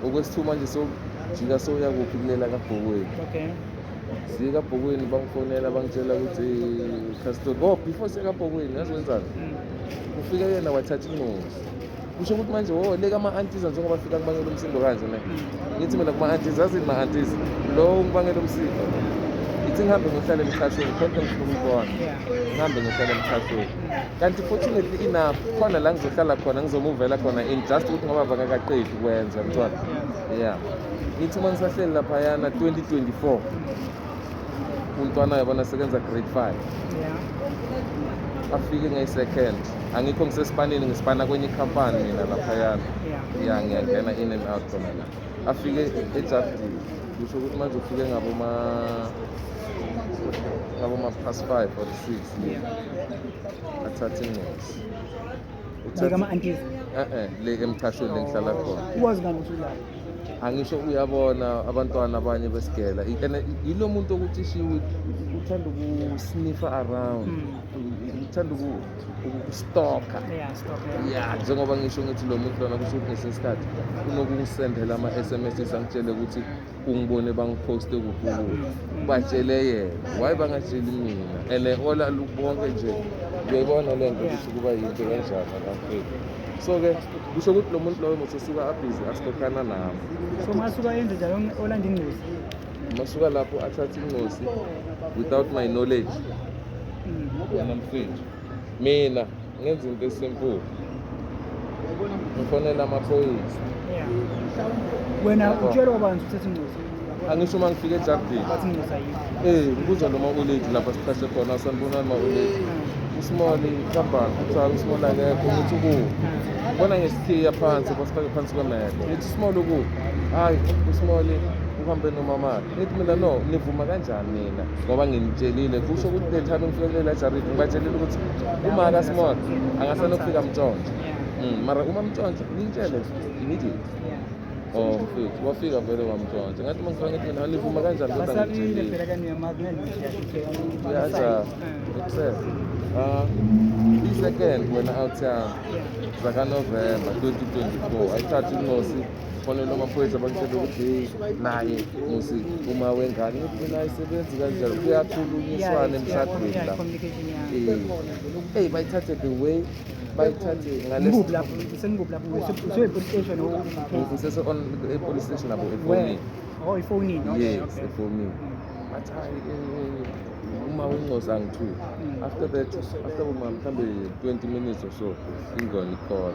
Okwesithu manje sojika soya kuphi? Kulela kaBhokweni. Siye kaBhokweni, bangifonela bangitshela ukuthi custody. Oh, before siye kaBhokweni, yazi wenzani? Ufike yena wathatha ingozi. Kusho ukuthi manje wo leka ama-aunties njengoba fika kubangela umsindo kanje ne. Ngithi mina kuma-aunties, yazini ma-aunties, lo ngibangela umsindo, ithi ngihambe ngihlale emqashweni khona, ngifuna ukubona. Ngihambe ngihlale emqashweni, kanti fortunately enough khona la ngizohlala khona, ngizomuvela khona in just ukuthi ngoba bakakaqedi ukwenza mntwana. Yeah, ngithi uma ngisahleli laphayana 2024, umntwana yabona sekenza grade 5. Afike ngeyi-second, angikho, ngisesipanini, ngisipana kwenye ikhampani mina laphayana. Ya, ngiyangena in and out khona la. Afike ejardini, kusho ukuthi manje ufike ngaboma past 5 or 6. Athathe incosi. Leka ama-aunties? Eh, le emqashweni lengihlala khona. Ukwazi ngani ukuthi ulapho? Angisho uyabona abantwana abanye besigela. And yilo muntu okuthi she uthanda ukusniffa around, uthanda ukustalka. Yeah, stop. Ya, njengoba ngisho ngithi lo muntu lona kusho ukuthi ngesinye isikhathi unokungisendela ama-SMS angitshele ukuthi ungibone bangiphoste kuphi kuphi. Batshele yena, why bangatsheli mina? And ola bonke nje uyayibona le nto ukuthi kuba yinto kanjani akamfethu. So-ke kusho ukuthi lo muntu loyo mususuka abhizi asitokana nami. So masuka yenze njalo olanda ingcosi? Masuka lapho athathe incosi without my knowledge. Wena mfethu, mina ngenza into esimple, ngifonela amaphoyisa. Yeah. Wena utshelwa kwabantu uthatha ingcosi? Angisho uma ngifika ejardini. Bathi ingcosi ayikho. Ngibuza lo ma-oledi lapha siqashe khona, sanibonani ma-oledi, uSmall kambani? Kuthiwa uSmall akekho. Ngithi ukuphi? Bona ngesikhiya phansi basifake phansi kwemede. Ngithi uSmall ukuphi? Hhayi, uSmall uhambe nomamakhe. Ngithi mina no, nivuma kanjani nina ngoba nginitshelile? Kusho ukuthi le time ngifike kulela jaridi ngibatshelile ukuthi uma kaSmall angasanokufika mtshontsho. Mara uma mtshontsho ningitshele immediate. Oh mfethu, wafika vele wamtshontsha. Ngathi uma ngifika ngithi mina nivuma kanjani kodwa Basabile ngitshelile? Phela kani uyamazi ngeke. Uyaja except i-second wena out yami zakaNovemba 2024, ayithathe incosi, fonela amaphoyisa bangitshela ukuthi hey, naye musi uma wengane. Ngithi mina ayisebenzi kanjalo, kuyakhulunyiswana emshadweni la. Communication, yeah. Hey, bayithathe the way bayithathe ngale. Ngikuphi lapho? Sengikuphi lapho? Usuye police station or Ngisese on e-police station nabo Where? efonini. Oh, ifonini. Okay. Yes. Efonini bathi hayi, uma wencosi angithuki. After that, after uma mhlambe 20 minutes or so, ingona icall.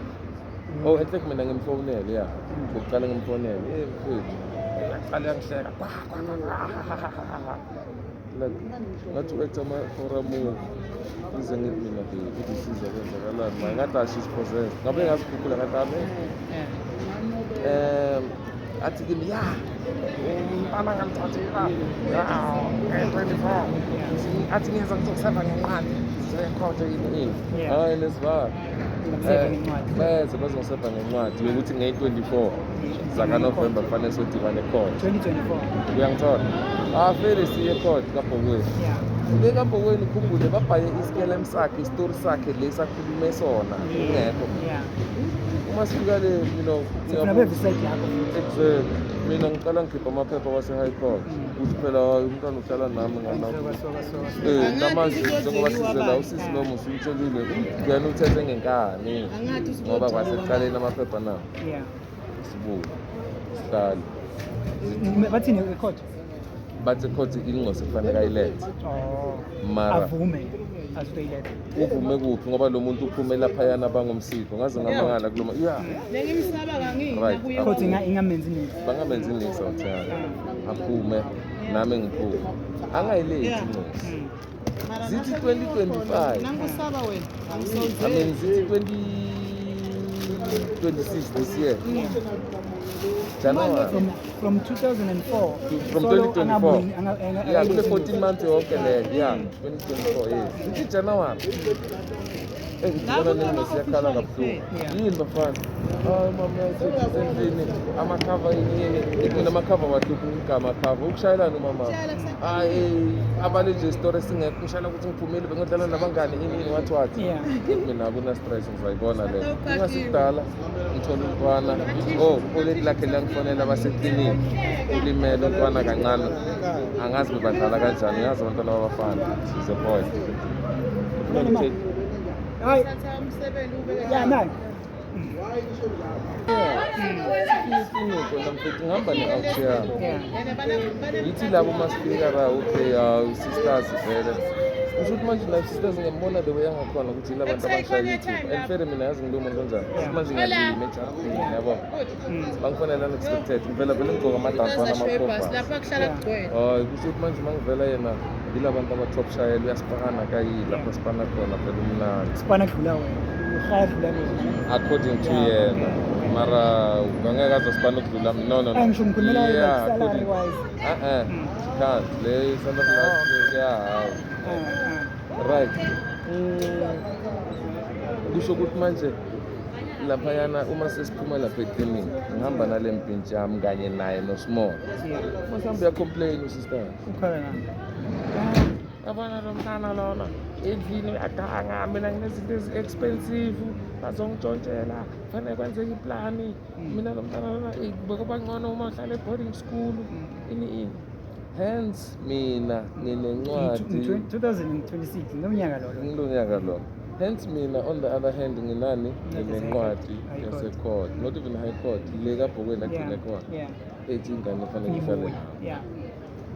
Oh, enhle, mina ngimfonele ya ngokuqala, ngimfonele, eh mfethu, yaqala yangihleka kwa kwa kwa kwa, like ngathi u-acta ama-horror movie. Ize ngithi mina, hey, ukuthi siza kwenzakalani manje? Ngathi ah, she's possessed. Ngabe ngazikhuphula, ngathi ame athi kimi ya Umntana ngamthathela 24, athi ngiyeza ngizokuseva ngencwadi zekhotho, yini ini. Hayi, lesivala. Ngakuseva ngencwadi. Beze bazongiseva ngencwadi yokuthi ngeyi-24 zakaNovemba kufanele sodibane ecourt. 2024. Uyangithola? Ah, vele siye ecourt kaBhokweni. Le kaBhokweni, ukhumbule babhaye isikelem sakhe, isitori sakhe lesi akhulume sona ungekho. Uma sifika le Sifuna beve iside yakho futhi. Exactly. Mina ngiqala ngikhipha amaphepha wase-high court ukuthi phela, hayi, umntwana uhlala nami ngalapho. Soka soka soka. Namanje njengoba size la, usisi lo usumtshelile, ungena uthethe ngenkani ngoba kwasekuqaleni amaphepha nawo. Sibuye sihlale. Bathini ecourt? Bathi ecourt ingosi kufanele ayilethe. Oh. Mara Avume azoyiletha. Uvume kuphi, ngoba lo muntu uphume laphayana bangomsiko, ngaze ngamangala kulo ya. Bengimsaba kangina. Right. Court ingamenzi niks. Bangamenzi niks, awuthanda aphume nami ngiphume, angayilethi incosi. Zithi 2025. Nangisaba wena. I mean, zithi 2026 this year January. From 2004. From solo 2024. Yeah, kule 14 months yonke le, yeah, 2024, yes. Zithi January, ngibona nengosi yakhala kabuhlungu. Yini bafana? Hayi, mama, endlini amakhava, yini yini. Ithi mina amakhava wahlupha igama khava ukushayelana umama. Hayi, abale nje isitori esingekho, ngishayela ukuthi ngiphumile, bengodlala nabangani, ini ini, wathi wathi. Mina akuna stress, ngizayibona le. Kungasikudala ngithola umntwana, oh, oledi lakhe liyangifonela, basekliniki, ulimele umntwana kancane, angazi bebadlala kanjani, ngiyazi abantwana babafana. She's a boy. Hayi, Thatha umsebenzi ubeke. yeah, nani. Ikliniki wena mfethu, ngihamba ne-out yami. Yithi labo masifika la, okay, sisters vele, kusho ukuthi manje la sisters ngiyambona the way angakhona ukuthi yila bantu abangishaya YouTube, and fere mina yazi ngilo muntu kanjani. Futhi manje ngiyalima ejardini, yabo, bangifonela unexpected, ngivela vele ngigqoka amadansi Bus lapha kuhlala kugcwele. Hayi, kusho ukuthi manje uma ngivela yena yila bantu aba-top shayela, uyasipana kayi lapho sipana khona phela umnandi. Sipana kudlula wena. Uhaya kudlula wena. According to yena, mara angeke aze sipane ukudlula mina, no, no, no. Ngisho ngikhulumela Yeah, like salary wise. Eh, can't le salary life, yeah, hawu. Right. Kusho ukuthi manje laphayana uma sesiphuma lapha eklinikhi, ngihamba nale mpintshi yami kanye naye noSmall. Masihambe, uyacomplain usister. Ukhala ngani? Yabona lo mntana lona endlini uyaganga, mina nginezinto ezi-expensive, bazongitshontshela, kufanele kwenzeke iplani. Mina lo mntana lona, bekuba ngcono uma uhlala e-boarding school, ini ini. Hence mina nginencwadi. 2026 ngomnyaka lo lo. Ngilo nyaka lo. Hence mina on the other hand nginani, nginencwadi High Court. yase-court, not even high court, le kaBhokweni agcine khona, ethi ingane kufanele ihlale nayo. Yeah.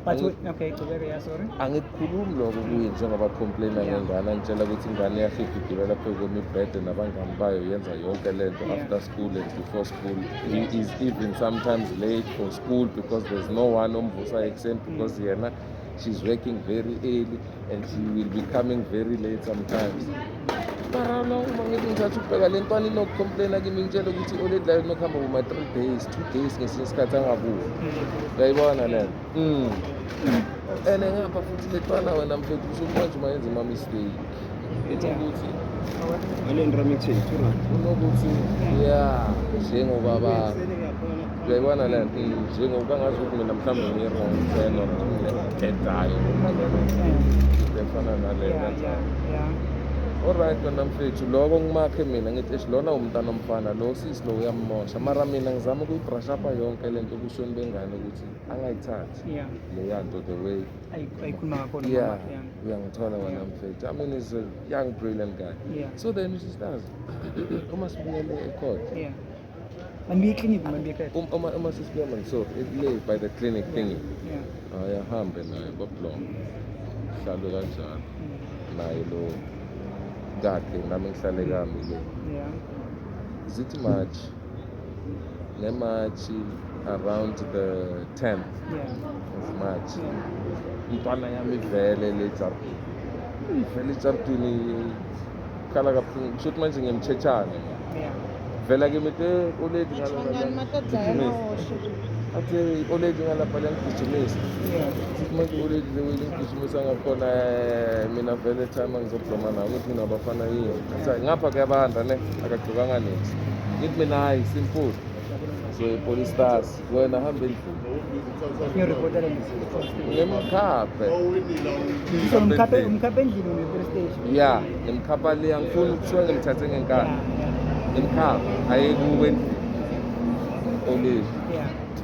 But okay, qhubeka, yeah, sorry. Angikukhulumi lokho kuye njengoba complaina ngengane, angitshela ukuthi ingane iyahlupha, igibela phezu kwemibhede nabangani bayo, yenza yonke lento after school and before school. He is even sometimes late for school because there's no one omvusa ekuseni, because yena she's working very early and she will be coming very late sometimes. Mara lo uma ngithi ngithatha ukubheka le ntwana inokucomplaina kimi, ngitshela ukuthi oledi layo inokuhamba boma-3 days, 2 days, ngesinye isikhathi angabuyi. Uyayibona le nto? And ngapha futhi le ntwana wena mfethu, kusho ukuthi manje uma yenza ama-mistake, ethi ukuthi R2. Unokuthi ya njengobaba, uyayibona le nto? Njengoba ngazi ukuthi mina mhlawumbe ngi-wrong ten or ngibhedayo, into efana nale kanjalo. Alright wena mfethu, loko ngimakhe mina ngithi eish, lona umntana omfana lo, sisi lo uyammosha, mara mina ngizama ukuyibrusha up yonke le nto ebusweni bengane ukuthi angayithathi leya nto the way Ayikhuluma ngakhona. Yeah. Mama, yeah. Uyangithola wena mfethu? I mean, he's a young brilliant guy. So then sisters, uma sibuyele ecourt, Manibuye eklinikhi, manibuye ekhaya. Uma sesibuya manje, so le by the clinic thingy, ahambe naye bablong, hlale kanjalo naye lo kakhe, nami ngihlale kami le. Zithi March, ngeMarch around the 10th of March, umntwana yami vele le jardini, vele ejardini khala kabuhlungu, kusho ukuthi manje ngiyamtshetshana. Vela kimi te uledi. Machangani matadza. Athi i-oledi ngalapha liyangigijimisa. Sithi manje i-oledi le lingigijimisa ngakhona, mina vele time angizobloma nawo, ngithi mina abafana yini. Athi hayi, ngapha kuyabanda ne, akagqokanga niks. Ngithi mina hayi, simple. So i-police stars, wena hamba endlini. Ngiyoripota le. Ngimkhaphe. So umkhaphe endlini une-police station. Ya, ngimkhapha le, angifuni ukuthiwa ngimthathe ngenkani. Ngimkhaphe, aye kuwe endlini. Oledi.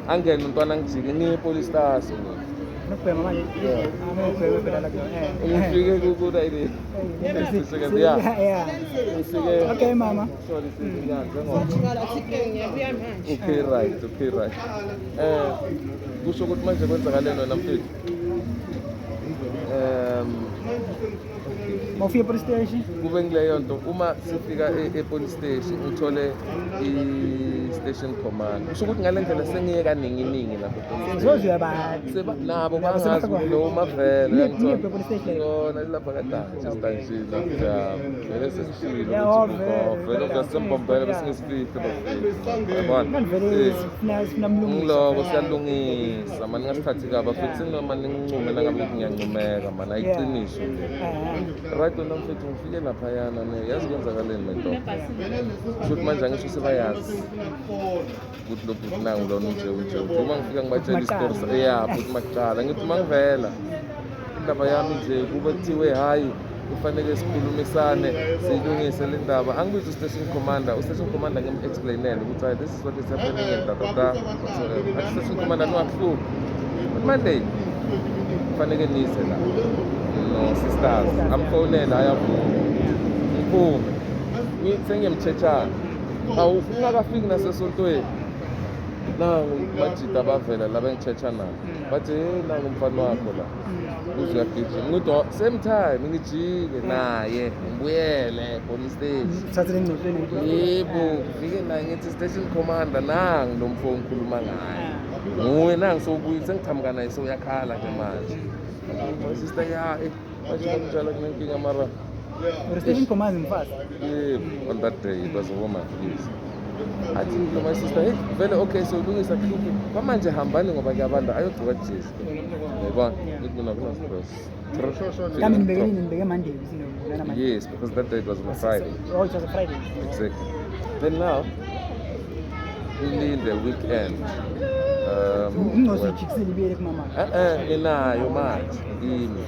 Angene umntwana ngijike, ngiye e-police stars mina. Nokubhema manje. Yeah. Angokubhema phela la kuyona. Ngifike kukuda ile. Yeah. Ngifike. Okay mama. Sorry, sisi, njengoba. Ngiyabuya manje. Okay right, okay right. Kusho ukuthi manje kwenzakaleni wena mfethu? Mawufika e-police station? Kube ngileyo nto, uma sifika e-police station ngithole i-station command. Kusho ukuthi ngale ndlela sengiye kaningi lapho e-police station. Zoze uyabazi. Seba nabo bangazi ukuthi lo mavele. Ni police station. Yona lapha kadanje station lapha. Vele sesishilo Ya, ukuthi vele. vele ngasembambela bese ngesifihlo bafethu. Yabona? Manje vele sifuna mlungisa. Ngiloko siyalungisa mani, ngasithathi kabi futhi noma ningincume nangabe ukuthi ngiyancumeka mani, ayiqiniso le. Right wena mfethu, ngifike laphayana ne, yazi kwenzakaleni le nto. Kusho manje angisho sebayazi ukuthi lo bhuti nangu lona unje unje unje. Uma ngifika ngibatshela isitori, ya bhuti makuqala ngithi uma ngivela indaba yami nje kube kuthiwe hhayi kufanele sikhulumisane siyilungise le ndaba. Angibize u-station commander, u-station commander ngim-explainele ukuthi hayi, this is what is happening and da da da whatsoever. Athi station commander ningakuhluphi, on Monday kufanele nize la no sisters. Amfonele, ayavuma, ngiphume sengiyamtshethana, awu ungakafiki nasesontweni, nangu majida abavela la bengitshetsha nabo, bathi hey, nangu umfana wakho la uze uyagijima. Ngithi "Oh, same time ngijike naye ngibuyele police station." Thathe lengxoxweni. Yebo, ngifike naye ngithi station commander, nangu lo mfo ngikhuluma ngaye nguye, nangu sowubuye sengiqhamuka naye, sewuyakhala ke manje. My sister, ya, manje kanjalo kunenkinga mara. Or station command mfazi. Yebo, on that day it was a woman, yes. Athi lo my sister, hey vele okay, sewulungisa kuhluphi kwamanje, hambani ngoba kuyabanda, ayogqoka jezi, yayibona. Ngithi mina kuna stress. Mhlawumbe nibeke nini, nibeke Monday izinto Monday. Yes, because that day it was on a Friday. Oh, it was a Friday. Exactly. Then now ulinde weekend, Ingcosi ijikisile ibiyele kumama. Nginayo manje kimi,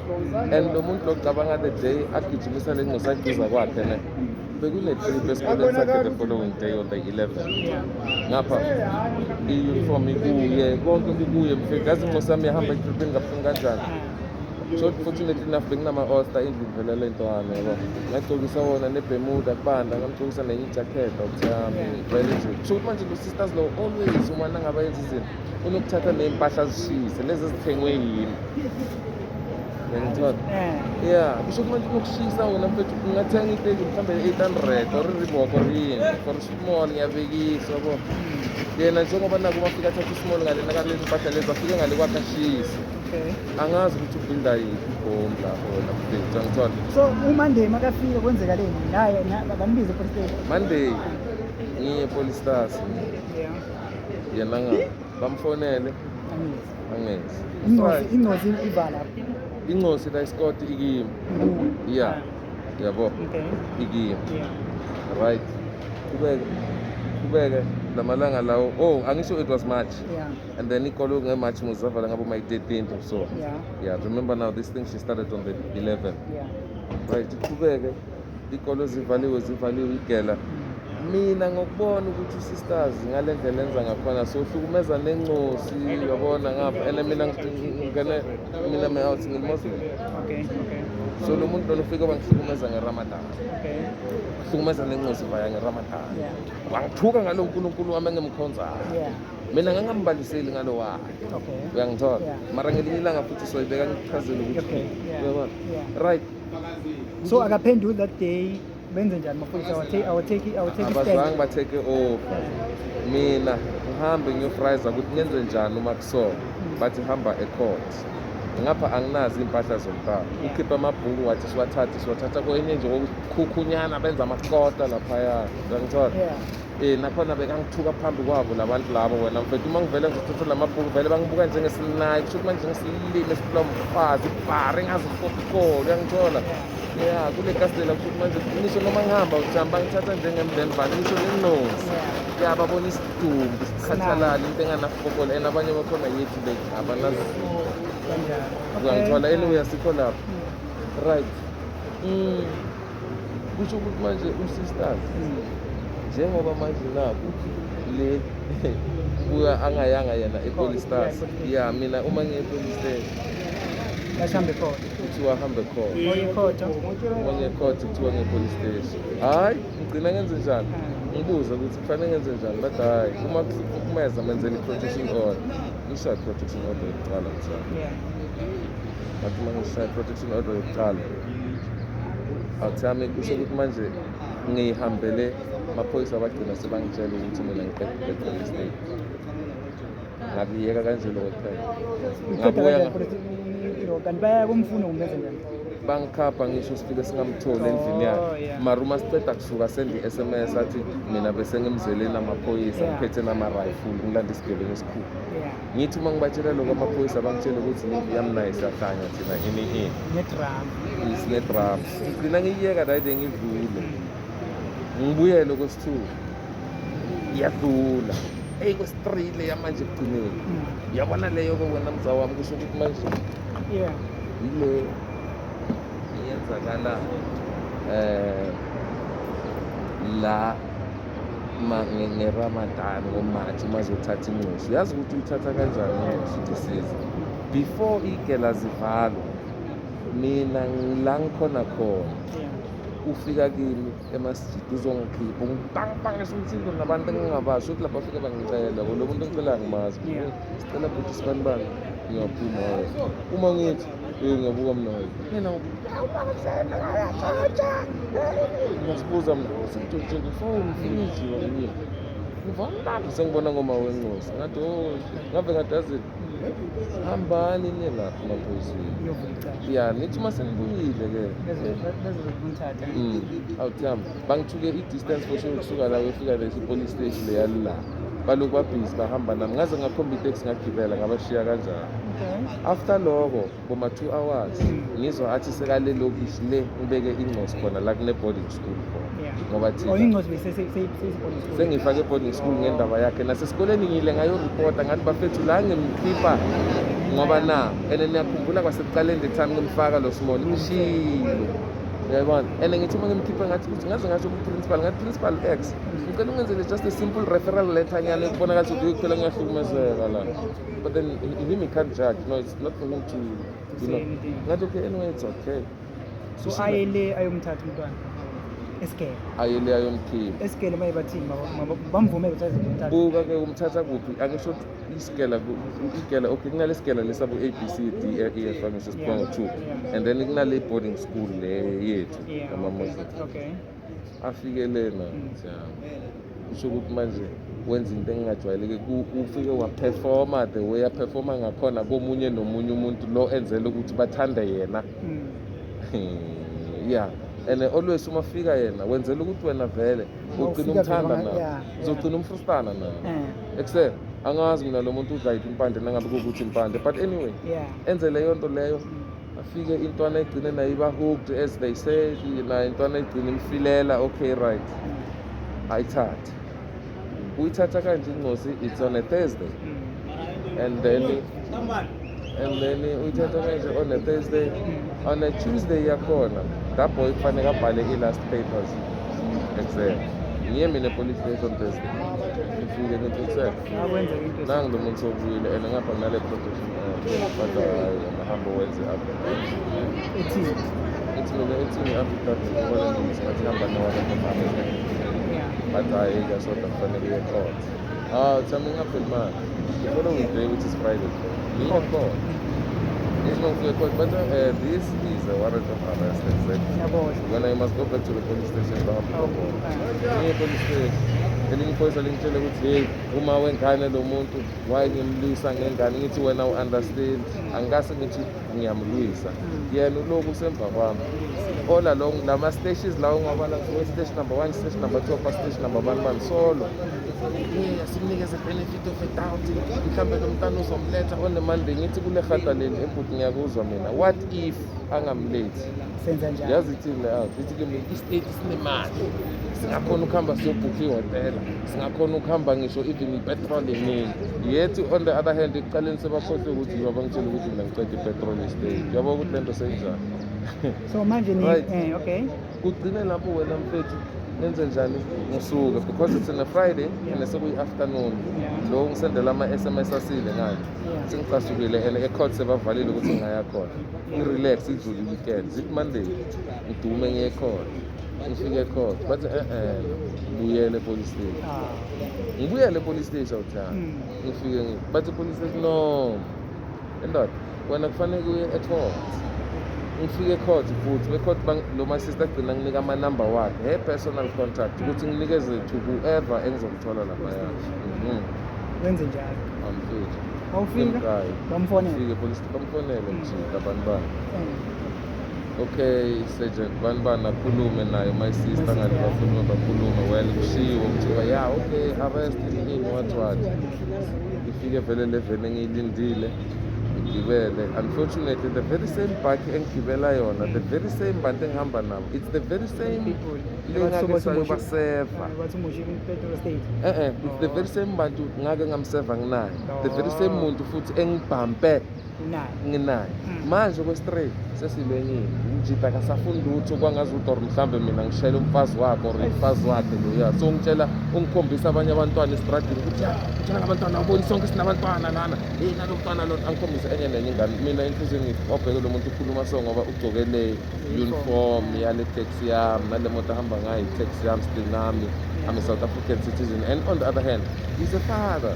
and lo muntu locabanga the day agijimisa le ncosi agiza kwakhe ne, bekune-trip esikoleni sakhe the following day on the 11th. Ngapha i-uniform ikuye, konke kukuye mfethu. Yazi incosi yami yahamba etripini kabuhlungu kanjani. So fortunately enough bekunama-all-star endlini vele le ntwana, yabo, ngagcokisa wona ne-bermuda kubanda, ngamgcokisa nenye ijacket awuthami vele nje. Kusho ukuthi manje lo sisters lo always uma nangabe yenza izinto unokuthatha ney'mpahla zishise lezi ezithengwe yimi, ngiyangithola. Yeah, kusho ukuthi manje unokushisa wena mfethu, ungathenga iteki mhlawumbe 800 or i-Reebok or yini for small, ngiyabekisa yabo. Yena njengoba naku uma afika athatha i-small ngale nakalezi mpahla lezi, afike ngale kwakhe ashise. Angazi ukuthi ubhinda yiphi ibhomu lapho wena mfethu, angithola. So uMonday makafika kwenzeka leni naye bambize police station. Monday ngiye police stars. Yena nga bamfonele. Angizi. Angenzi. Ingcosi ingcosi ivala. Incosi la isikoti ikimi. Kuwe. Yeah, yabo. Ikimi. Right, kubeke kubeke lamalanga lawo, oh angisho it was March. And then ikolo nge-March muzavala ngabo my 13th or so. Yeah, remember now this thing she started on the 11th. Right, qhubeke ikolo zivaliwe zivaliwe igela. Mina ngokubona ukuthi sisters ngale ndlela enza ngakhona so hlukumeza nencosi, uyabona ngapha, and mina ngene mina me out ngimuslim. So lo muntu lona ufike wangihlukumeza ngeRamadan. Hlukumeza nencosi vaya ngeRamadan. Wangithuka ngalo nkulunkulu wami engimkhonzayo. Mina ngangambaliseli ngalo wakhe. Uyangithola? Yeah. Mara ngelinye ilanga futhi soyibeka ngikuchazele ukuthi uyabona. Yeah. Right. So akaphenduli that day, benze njani maphoyisa? I will take a Abazange stand. ba-take off. Mina ngihambe ngiyofrayiza ukuthi ngenze njani uma kuso, bathi hamba e-court. Ngapha anginazo iy'mpahla zomntana. Ukhipha amabhuku wathi siwathathe, siwathatha kwenye nje kokukhunyana benza amakota laphaya. Uyangithola? Yeah. Nakhona bekangithuka phambi kwabo labantu labo wena mfethu, uma ngivele ngizothatha la mabhuku vele bangibuka njengesinayi, kusho ukuthi manje ngisilime esiphila umfazi ibhari engazifokolo. Uyangithola? Yeah, kule kasi lela kusho ukuthi manje ngisho noma ngihamba uthamba bangithatha njengemndeni, ngisho nenozi. Ya, babona isidumbu isikhathalala, into enganafokolo, and abanye bakhona yethi le abanazinto. Kanjalo. Uyangithola? Anyway, asikho lapho. Right. Kusho ukuthi manje usisters njengoba manje naku le buya angayanga yena e-police station. Ya, mina uma ngiye e-police station Basihambe khona. Kuthiwa ahambe khona. Oyikhotho. Uma ngiye court kuthiwa ngiye-police station. Hhayi, ngigcina ngenze njani? Ngibuze ukuthi kufanele ngenze njani, bathi hhayi, uma kuhlukumeza menzele i-protection order. Ngishaye i-protection order yokuqala kuthiwa. Ngathi uma ngishaya i-protection order yokuqala, awuthami, kusho ukuthi manje ngihambele amaphoyisa, bagcina sebangitshela ukuthi mina ngiqedile e-police station. Ngakuyeka kanje lokho kuphela. Uqeda Ngabuya kanjani kanti baya kumfuna kumbenza njani? Bangikhapha, ngisho sifike singamtholi endlini Oh, yakhe. Mara uma siceda kusuka send i-SMS athi mina bese ngimzele namaphoyisa, ngiphethe nama-rifle, ngilanda isigebengu esikhulu. Ngithi uma ngibatshela lokho amaphoyisa, bangitshela ukuthi yamnaye siyahlanya thina ini ini. Nedrama. Sinedrama. Ngigcina ngiyiyeka dayide, ngidlule ngibuyele kwesi-two, iyadlula eyi kwesi-three leya manje ekugcineni. Yabona leyo-ke wena mza wami, kusho ukuthi manje yile iyenzakala la ngeRamadan ngoMarch, uma zothatha inqosi. Uyazi ukuthi uyithatha kanjani inqosi? Ngisiza before igela zivalwa, mina la ngikhona khona. Ufika kimi emasjidi uzongikhipha, ungipangipangisa umsindo nabantu engingabazi ukuthi lapha bafike bangicela lo muntu engicela angimazi. Sicela bhuti sibani bani, ngiyaphuma wena. Uma ngithi ngiyabuka mina, mina ngiyasibuza mina sengitshontshe ifoni, finish mina ngivamlapho sengibona ngoma wenqosi, ngathi oh shit. Ngave ngathi yazini, hambani niye lapha emaphoyiseni. Iyovula icala. Ya, nithi uma senibuyile-ke. Bezomthatha. Awuthami bangithuke i-distance for sure kusuka la uyofika lesi police station leyali la, balokhu babhizi bahamba nami, ngaze ngakhomba iteksi, ngagibela, ngabashiya kanjalo. After loko boma 2 hours ngizwa athi sekale lokishi le ngibeke ingcosi khona la kune-boarding school khona. Ngoba Oh, thina ingcosi beyiseseyisibona. Sengifake e-boarding school ngendaba yakhe. Nasesikoleni ngile ngayoripota, ngathi bafethu la ngimkhipha ngoba na and niyakhumbula kwasekuqaleni the time ngimfaka lo small ngishilo, uyayibona? And ngithi uma ngimkhipha ngathi ukuthi ngaze ngasho ku-principal, ngathi principal x, ngicela ungenzele just a simple referral letter nyana ekubonakala ukuthi kuphela ngiyahlukumezeka la. But then him, he can't judge. No, it's not for him to say anything. Ngathi okay, anyway, it's okay. So aye le ayomthatha umntwana esigele. Ayele ayomkhipha. Esigele maye bathini? Bamvumele ukuthi azomthatha? Buka ke, umthatha kuphi? Angisho ukuthi isigela igela, okay, kunale sigela lesabo A B C D E F, angisho sibongo two, and then kunale boarding school le yethu yama-Muslim. Afike lena kusho ukuthi manje wenza into engingajwayeleke. Ufike waperforma the way aperforma ngakhona komunye nomunye umuntu lo enzela ukuthi bathande yena. Yeah, and always uma fika yena wenzela ukuthi wena vele ugcina Ufika umthanda vele na uzogcina umfrustana na. Ekuse angazi mina lo muntu udla yiphi impande nangabe kuwukuthi impande, but anyway enze leyo nto leyo. Afike intwana igcine nayo iba hooked, as they say, nayo intwana igcine imfilela. Okay, right, ayithathe, uyithatha kanje ingozi. It's on a Thursday, and then uyithatha kanje on a Thursday, on a Tuesday yakhona that boy kufanele abhale i-last papers exam. Ngiye mina e-police station Thursday, ngifike ngithi sir, Akwenzeka into. Nangu lo muntu obuyile and ngapha nginale protection order. But hayi, wena hamba wenze i-affidavit. Ethini? Ithi mina ithini i-affidavit ngoba le nto ngathi hamba ne-warrant of arrest. But hayi, kuyashoda, kufanele uye court. Ah, thami ngapheli mali. The following day, which is Friday, ngiye court. Yes, no, ngifike court, but this is a warrant of arrest, exactly. Yaboshwa. When I must go back to the police station, bahambe Oh, babona. Ngiye police station. Elinye iphoyisa lingitshele ukuthi, hey, uma wengane lo muntu, why ngimlwisa ngengane? Ngithi wena u-understand, angikase ngithi ngiyamlwisa. Yena uloku usemva kwami all along lama stations lawo, ngwabala station number 1, station number 2, pa station number 1 man solo. Yeah, simnikeze benefit of a doubt, mhlambe lo mntana uzomletha on the Monday. Ngithi kule hata leli ebhuti, ngiyakuzwa mina, what if angamlethi? Senza njani? Yazi ithini le out? Ithi kimi i-state sinemali, singakhona ukuhamba siyobhukha ihhotela, singakhona ukuhamba ngisho even i-petrol eningi. Yet on the other hand, ekuqaleni sebakhohlwe ukuthi yibo abangitshela ukuthi mina ngiceda i-petrol estate. Uyabo ukuthi le nto seyinjani? So manje ni Right. Okay. Kugcine lapho wena mfethu, nenze njani? Ngisuke because it's on a Friday and sekuyi-afternoon. Lo ngisendela ama-SMS asile ngale. Sengicasukile and e-court sebavalile ukuthi ngingaya khona. Ngi-relax, idlule i-weekend, zithi Monday ngidume ngiye court. Ngifike e-court, bathi e-e, buyele e-police station. Ngibuyele e-police station, awuthanda. Ngifike bathi police station, no endoda, wena kufanele uye e-court. Ngifike e-court futhi, be-court lo my sister agcina nginika amanamba wakhe, her personal contact, ukuthi nginikeze to whoever engizomthola laphaya. Wenze njalo. Amfethu. Awufika bamfonela. Fike police, bamfonele mjika abantu bani. Okay, sergeant bani bani akhulume naye my sister. Sister, Ngathi yeah. bakhulume, well, kushiwo kuthiwa ya, okay, arrest in what. Ifike vele le veni engiyilindile, ngigibele. Unfortunately, the very same bakkie engigibela yona, the very same bantu engihamba nabo, it's the very same People. le ngake sayobaseva. Bathi umoshe i-petrol state. Eh, it's the very same bantu ngake ngamseva nginaye, the very same Oh. muntu futhi engibhampe Unayo. nginaye. Manje kwe-straight sesilwenyile, umjita akasafuni lutho, kwangazuthi or mhlambe mina ngishayela umfazi wakhe or umfazi wakhe loya. So ngitshela, ungikhombisa abanye abantwana esitradini ukuthi ya, utshela ngabantwana, awuboni sonke sinabantwana lana, hey, nalo mntwana lo, angikhombise enye nenye ingane. Mina enhliziyweni ngithi wabheke lo muntu ukhuluma so ngoba ugcoke le uniform yale taxi yami, nale moto ahamba ngayo i-taxi yami, still nami I'm a South African citizen, and on the other hand he's a father.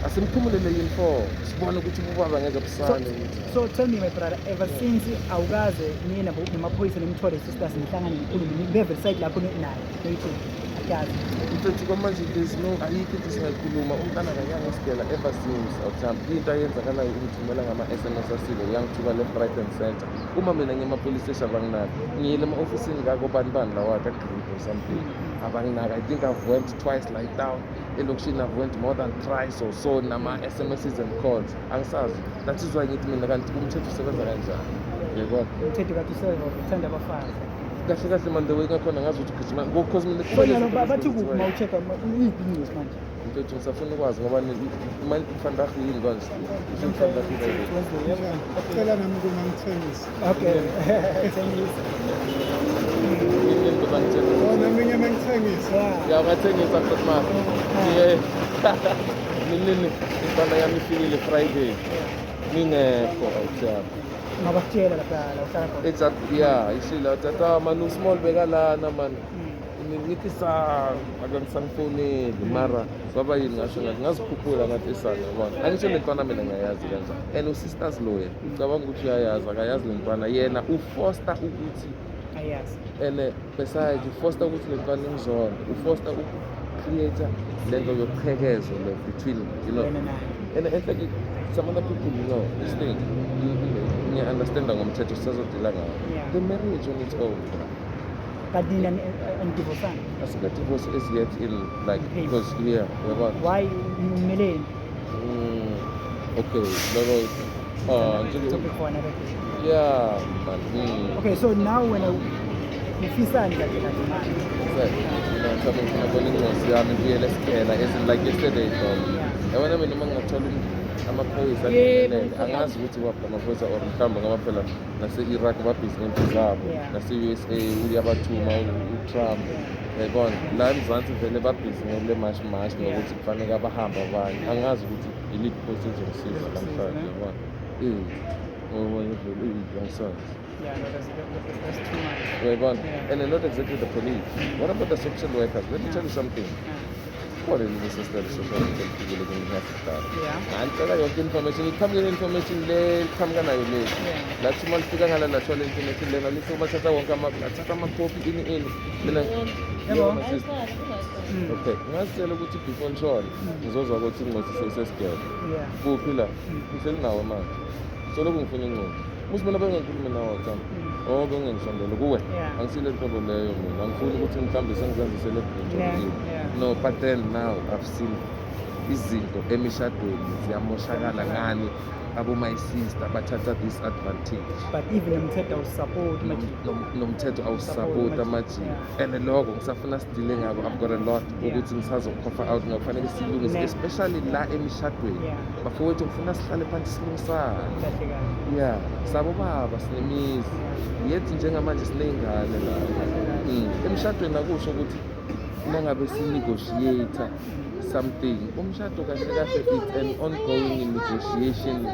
Asimkhumule le uniform sibone ukuthi ubaba ngeke busane. So tell me, my brother, ever since awukaze niye namaphoyisa nimthole sisters, nihlangane nikhulume nibe side lakho naye noyithi akazi? Mfethu, kwamanje there's no, ayikho into esingayikhuluma. Umntana akangangisigela ever since awuthamba. Into ayenzakalayo, ungithumela ngama-SMS asile, uyangithuka left, right and center. Uma mina ngiye ema-police station abanginaki, ngiyile ema-ofisini kakobani bani lawa ka-grip or something, abanginaki. I think I've went twice like down elokishini, I've went more than thrice or so nama-SMSs and calls, angisazi. That is why ngithi mina kanti umthetho usebenza kanjani, yebo? Umthetho kade useva uthanda abafazi. Kahle kahle man, the way ngakhona ngazi ukuthi ugijima because mina So nyalo bathi kuphi uma u-check-a uyiphi ingozi manje? Mfethu, ngisafuna ukwazi ngoba vandag yini kanje? Vandag. Wednesday, yeah. Cela nami kuma ngithengise. Okay, thengisa. Yini bangithengisa? Oh, nami ngeke ngithengise. Yeah. Ya, ungathengisa mfethu. Yeah. Nini, intwana yami ifikile Friday. Ngingekho awuthiyami. Ngabakutshela lapha la uhlala khona? Exactly, yeah, ishila tata man, usmall bekalana man. Ngithi sa akangisangifoneli mara baba yini, ngasho ngathi ngazikhuphula, ngathi isana yabona angisho le ntwana mina ngiyayazi kanjani, and usisters lo yena ucabanga ukuthi uyayazi, akayazi le ntwana. Yena ufosta ukuthi Ayazi. And besides ufosta ukuthi le ntwana ingizonde, ufosta uku-create le nto yoqhekezo le between Wena naye. And it's like some other people, this thing ngiya-understanda ngomthetho sisazodila ngawo. The marriage on its own, Kanti nina anidivosana? Asika-divorce as yet in like In paper. Because yeah, uyabona. Why umeleni? Okay, loko Topic for another day. Yeah man. Okay, so now wena ufisani kahle kahle manje? Exactly. Mhlawumbe ngifuna kubona ingozi yami ibuyele esigela as in like yesterday dog. Yabona mina uma ngingathola amaphoyisa angingenele, angazi ukuthi waphi amaphoyisa or mhlawumbe ngoba phela nase-Iraq babhizi ngento zabo, nase-USA uyabathuma uTrump, yayibona la eMzansi vele babhizi ngele mash mash ngokuthi kufanele abahambe abanye. Angazi ukuthi iliphi iphoyisa elizongisiza namhlanje, yabona, ngoba vele angisazi. Yeah, no, that's too much. Uyayibona? Yeah. And not exactly the police. What about the social workers? Let me tell you something. Khona elinye i-sister le-social worker elifikile kimi ngingasidala. Ngalitshela yonke information, iqhamuke le-information le liqhamuka nayo le. Lathi uma lifika ngala lathola information lena, lifike bathatha wonke lathatha amakhophi ini ini. Mina Yebo. my sister. Okay, ngazitshela ukuthi before ngishone ngizozwa ukuthi ingqozi seyisesigele. Kuphi la? Ngihleli nawe manje. Soloko ngifuna ingqozi. Musi mina bengikhulume nawe Thami. Oh, bengingisondele kuwe. Angisile nhlobo leyo mina. Angifuni ukuthi mhlawumbe sengizenze celebrity Yeah, or ini. yeah. No, but then now I've seen izinto emishadweni ziyamoshakala ngani abo my sister bathatha this advantage. But even nomthetho awusupport manje. Nomthetho awusupport amajini, and lokho ngisafuna sidile ngako. I've got a lot ukuthi ngisazokhopha out ngakufanele silungise, especially la emishadweni. Bafowethu, ngifuna sihlale phansi silungisane. Kahle kahle. Yeah, sabo baba sinemizi yethi njengamanje siney'ngane la. Kahle kahle. Emshadweni akusho ukuthi nangabe si-negotiate something, umshado kahle kahle it's an ongoing negotiation,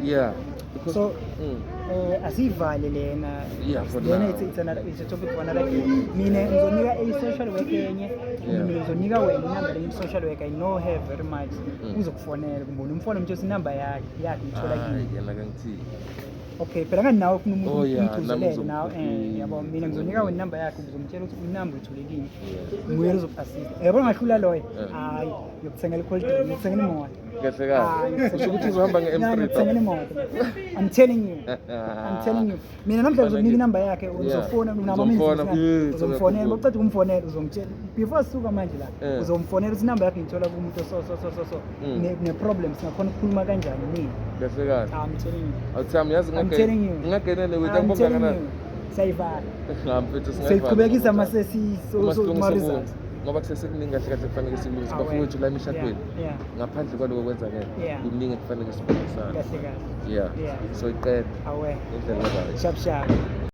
yeah, because So, asiyivale lena. Yeah, for Lena now. it's a topic for another day. Mina ngizonika i-social worker enye. Mina ngizonika wena inamba le social worker. I know her very much. Uzokufonela kumbe umfone, umtshela inamba yakhe ngithola Hayi, kimi. Yena kangithini. Okay, phela ngani nawe ufuna umuntu Oh, yeah, nami umgcizelele nawe, yabo. Mina ngizonika wena inamba yakhe, uzomtshela ukuthi inamba uyithole kimi. Nguye ozoku-assista. Yabo, ngahlula loyo. Hayi, ngiyokuthengela i-cold drink, ngiyokuthengela imoto. Kahle kahle usho ukuthi uzohamba nge-M3? Ngikuthengela imoto. I'm telling you. I'm telling you. Mina namhlanje ngizokunika inamba yakhe, uzofona unama Ngizomfona, minutes. Uzomfonela, uqeda ukumfonela uzomtshela before sisuka manje la. Uzomfonela ukuthi inamba yakhe ngithola kumuntu so so so so so. Ne problem singakhona ukukhuluma kanjani nini. Kahle kahle. I'm telling you. Awuthami, yazi I'm telling you. ngingagenele wethu. I'm telling Angibonga. you. Siyayivala. Mfethu. Siyiqhubekisa mase Uma silungise results. Ngoba kusesekuningi kahle kahle kufanele silungise, Awe. bafowethu, la emishadweni. Ngaphandle kwaloko kwenzakele, kuningi ekufanele sibongisane. Kahle kahle. Yeah. So iqeda Awe. indlela right. Sharp sharp.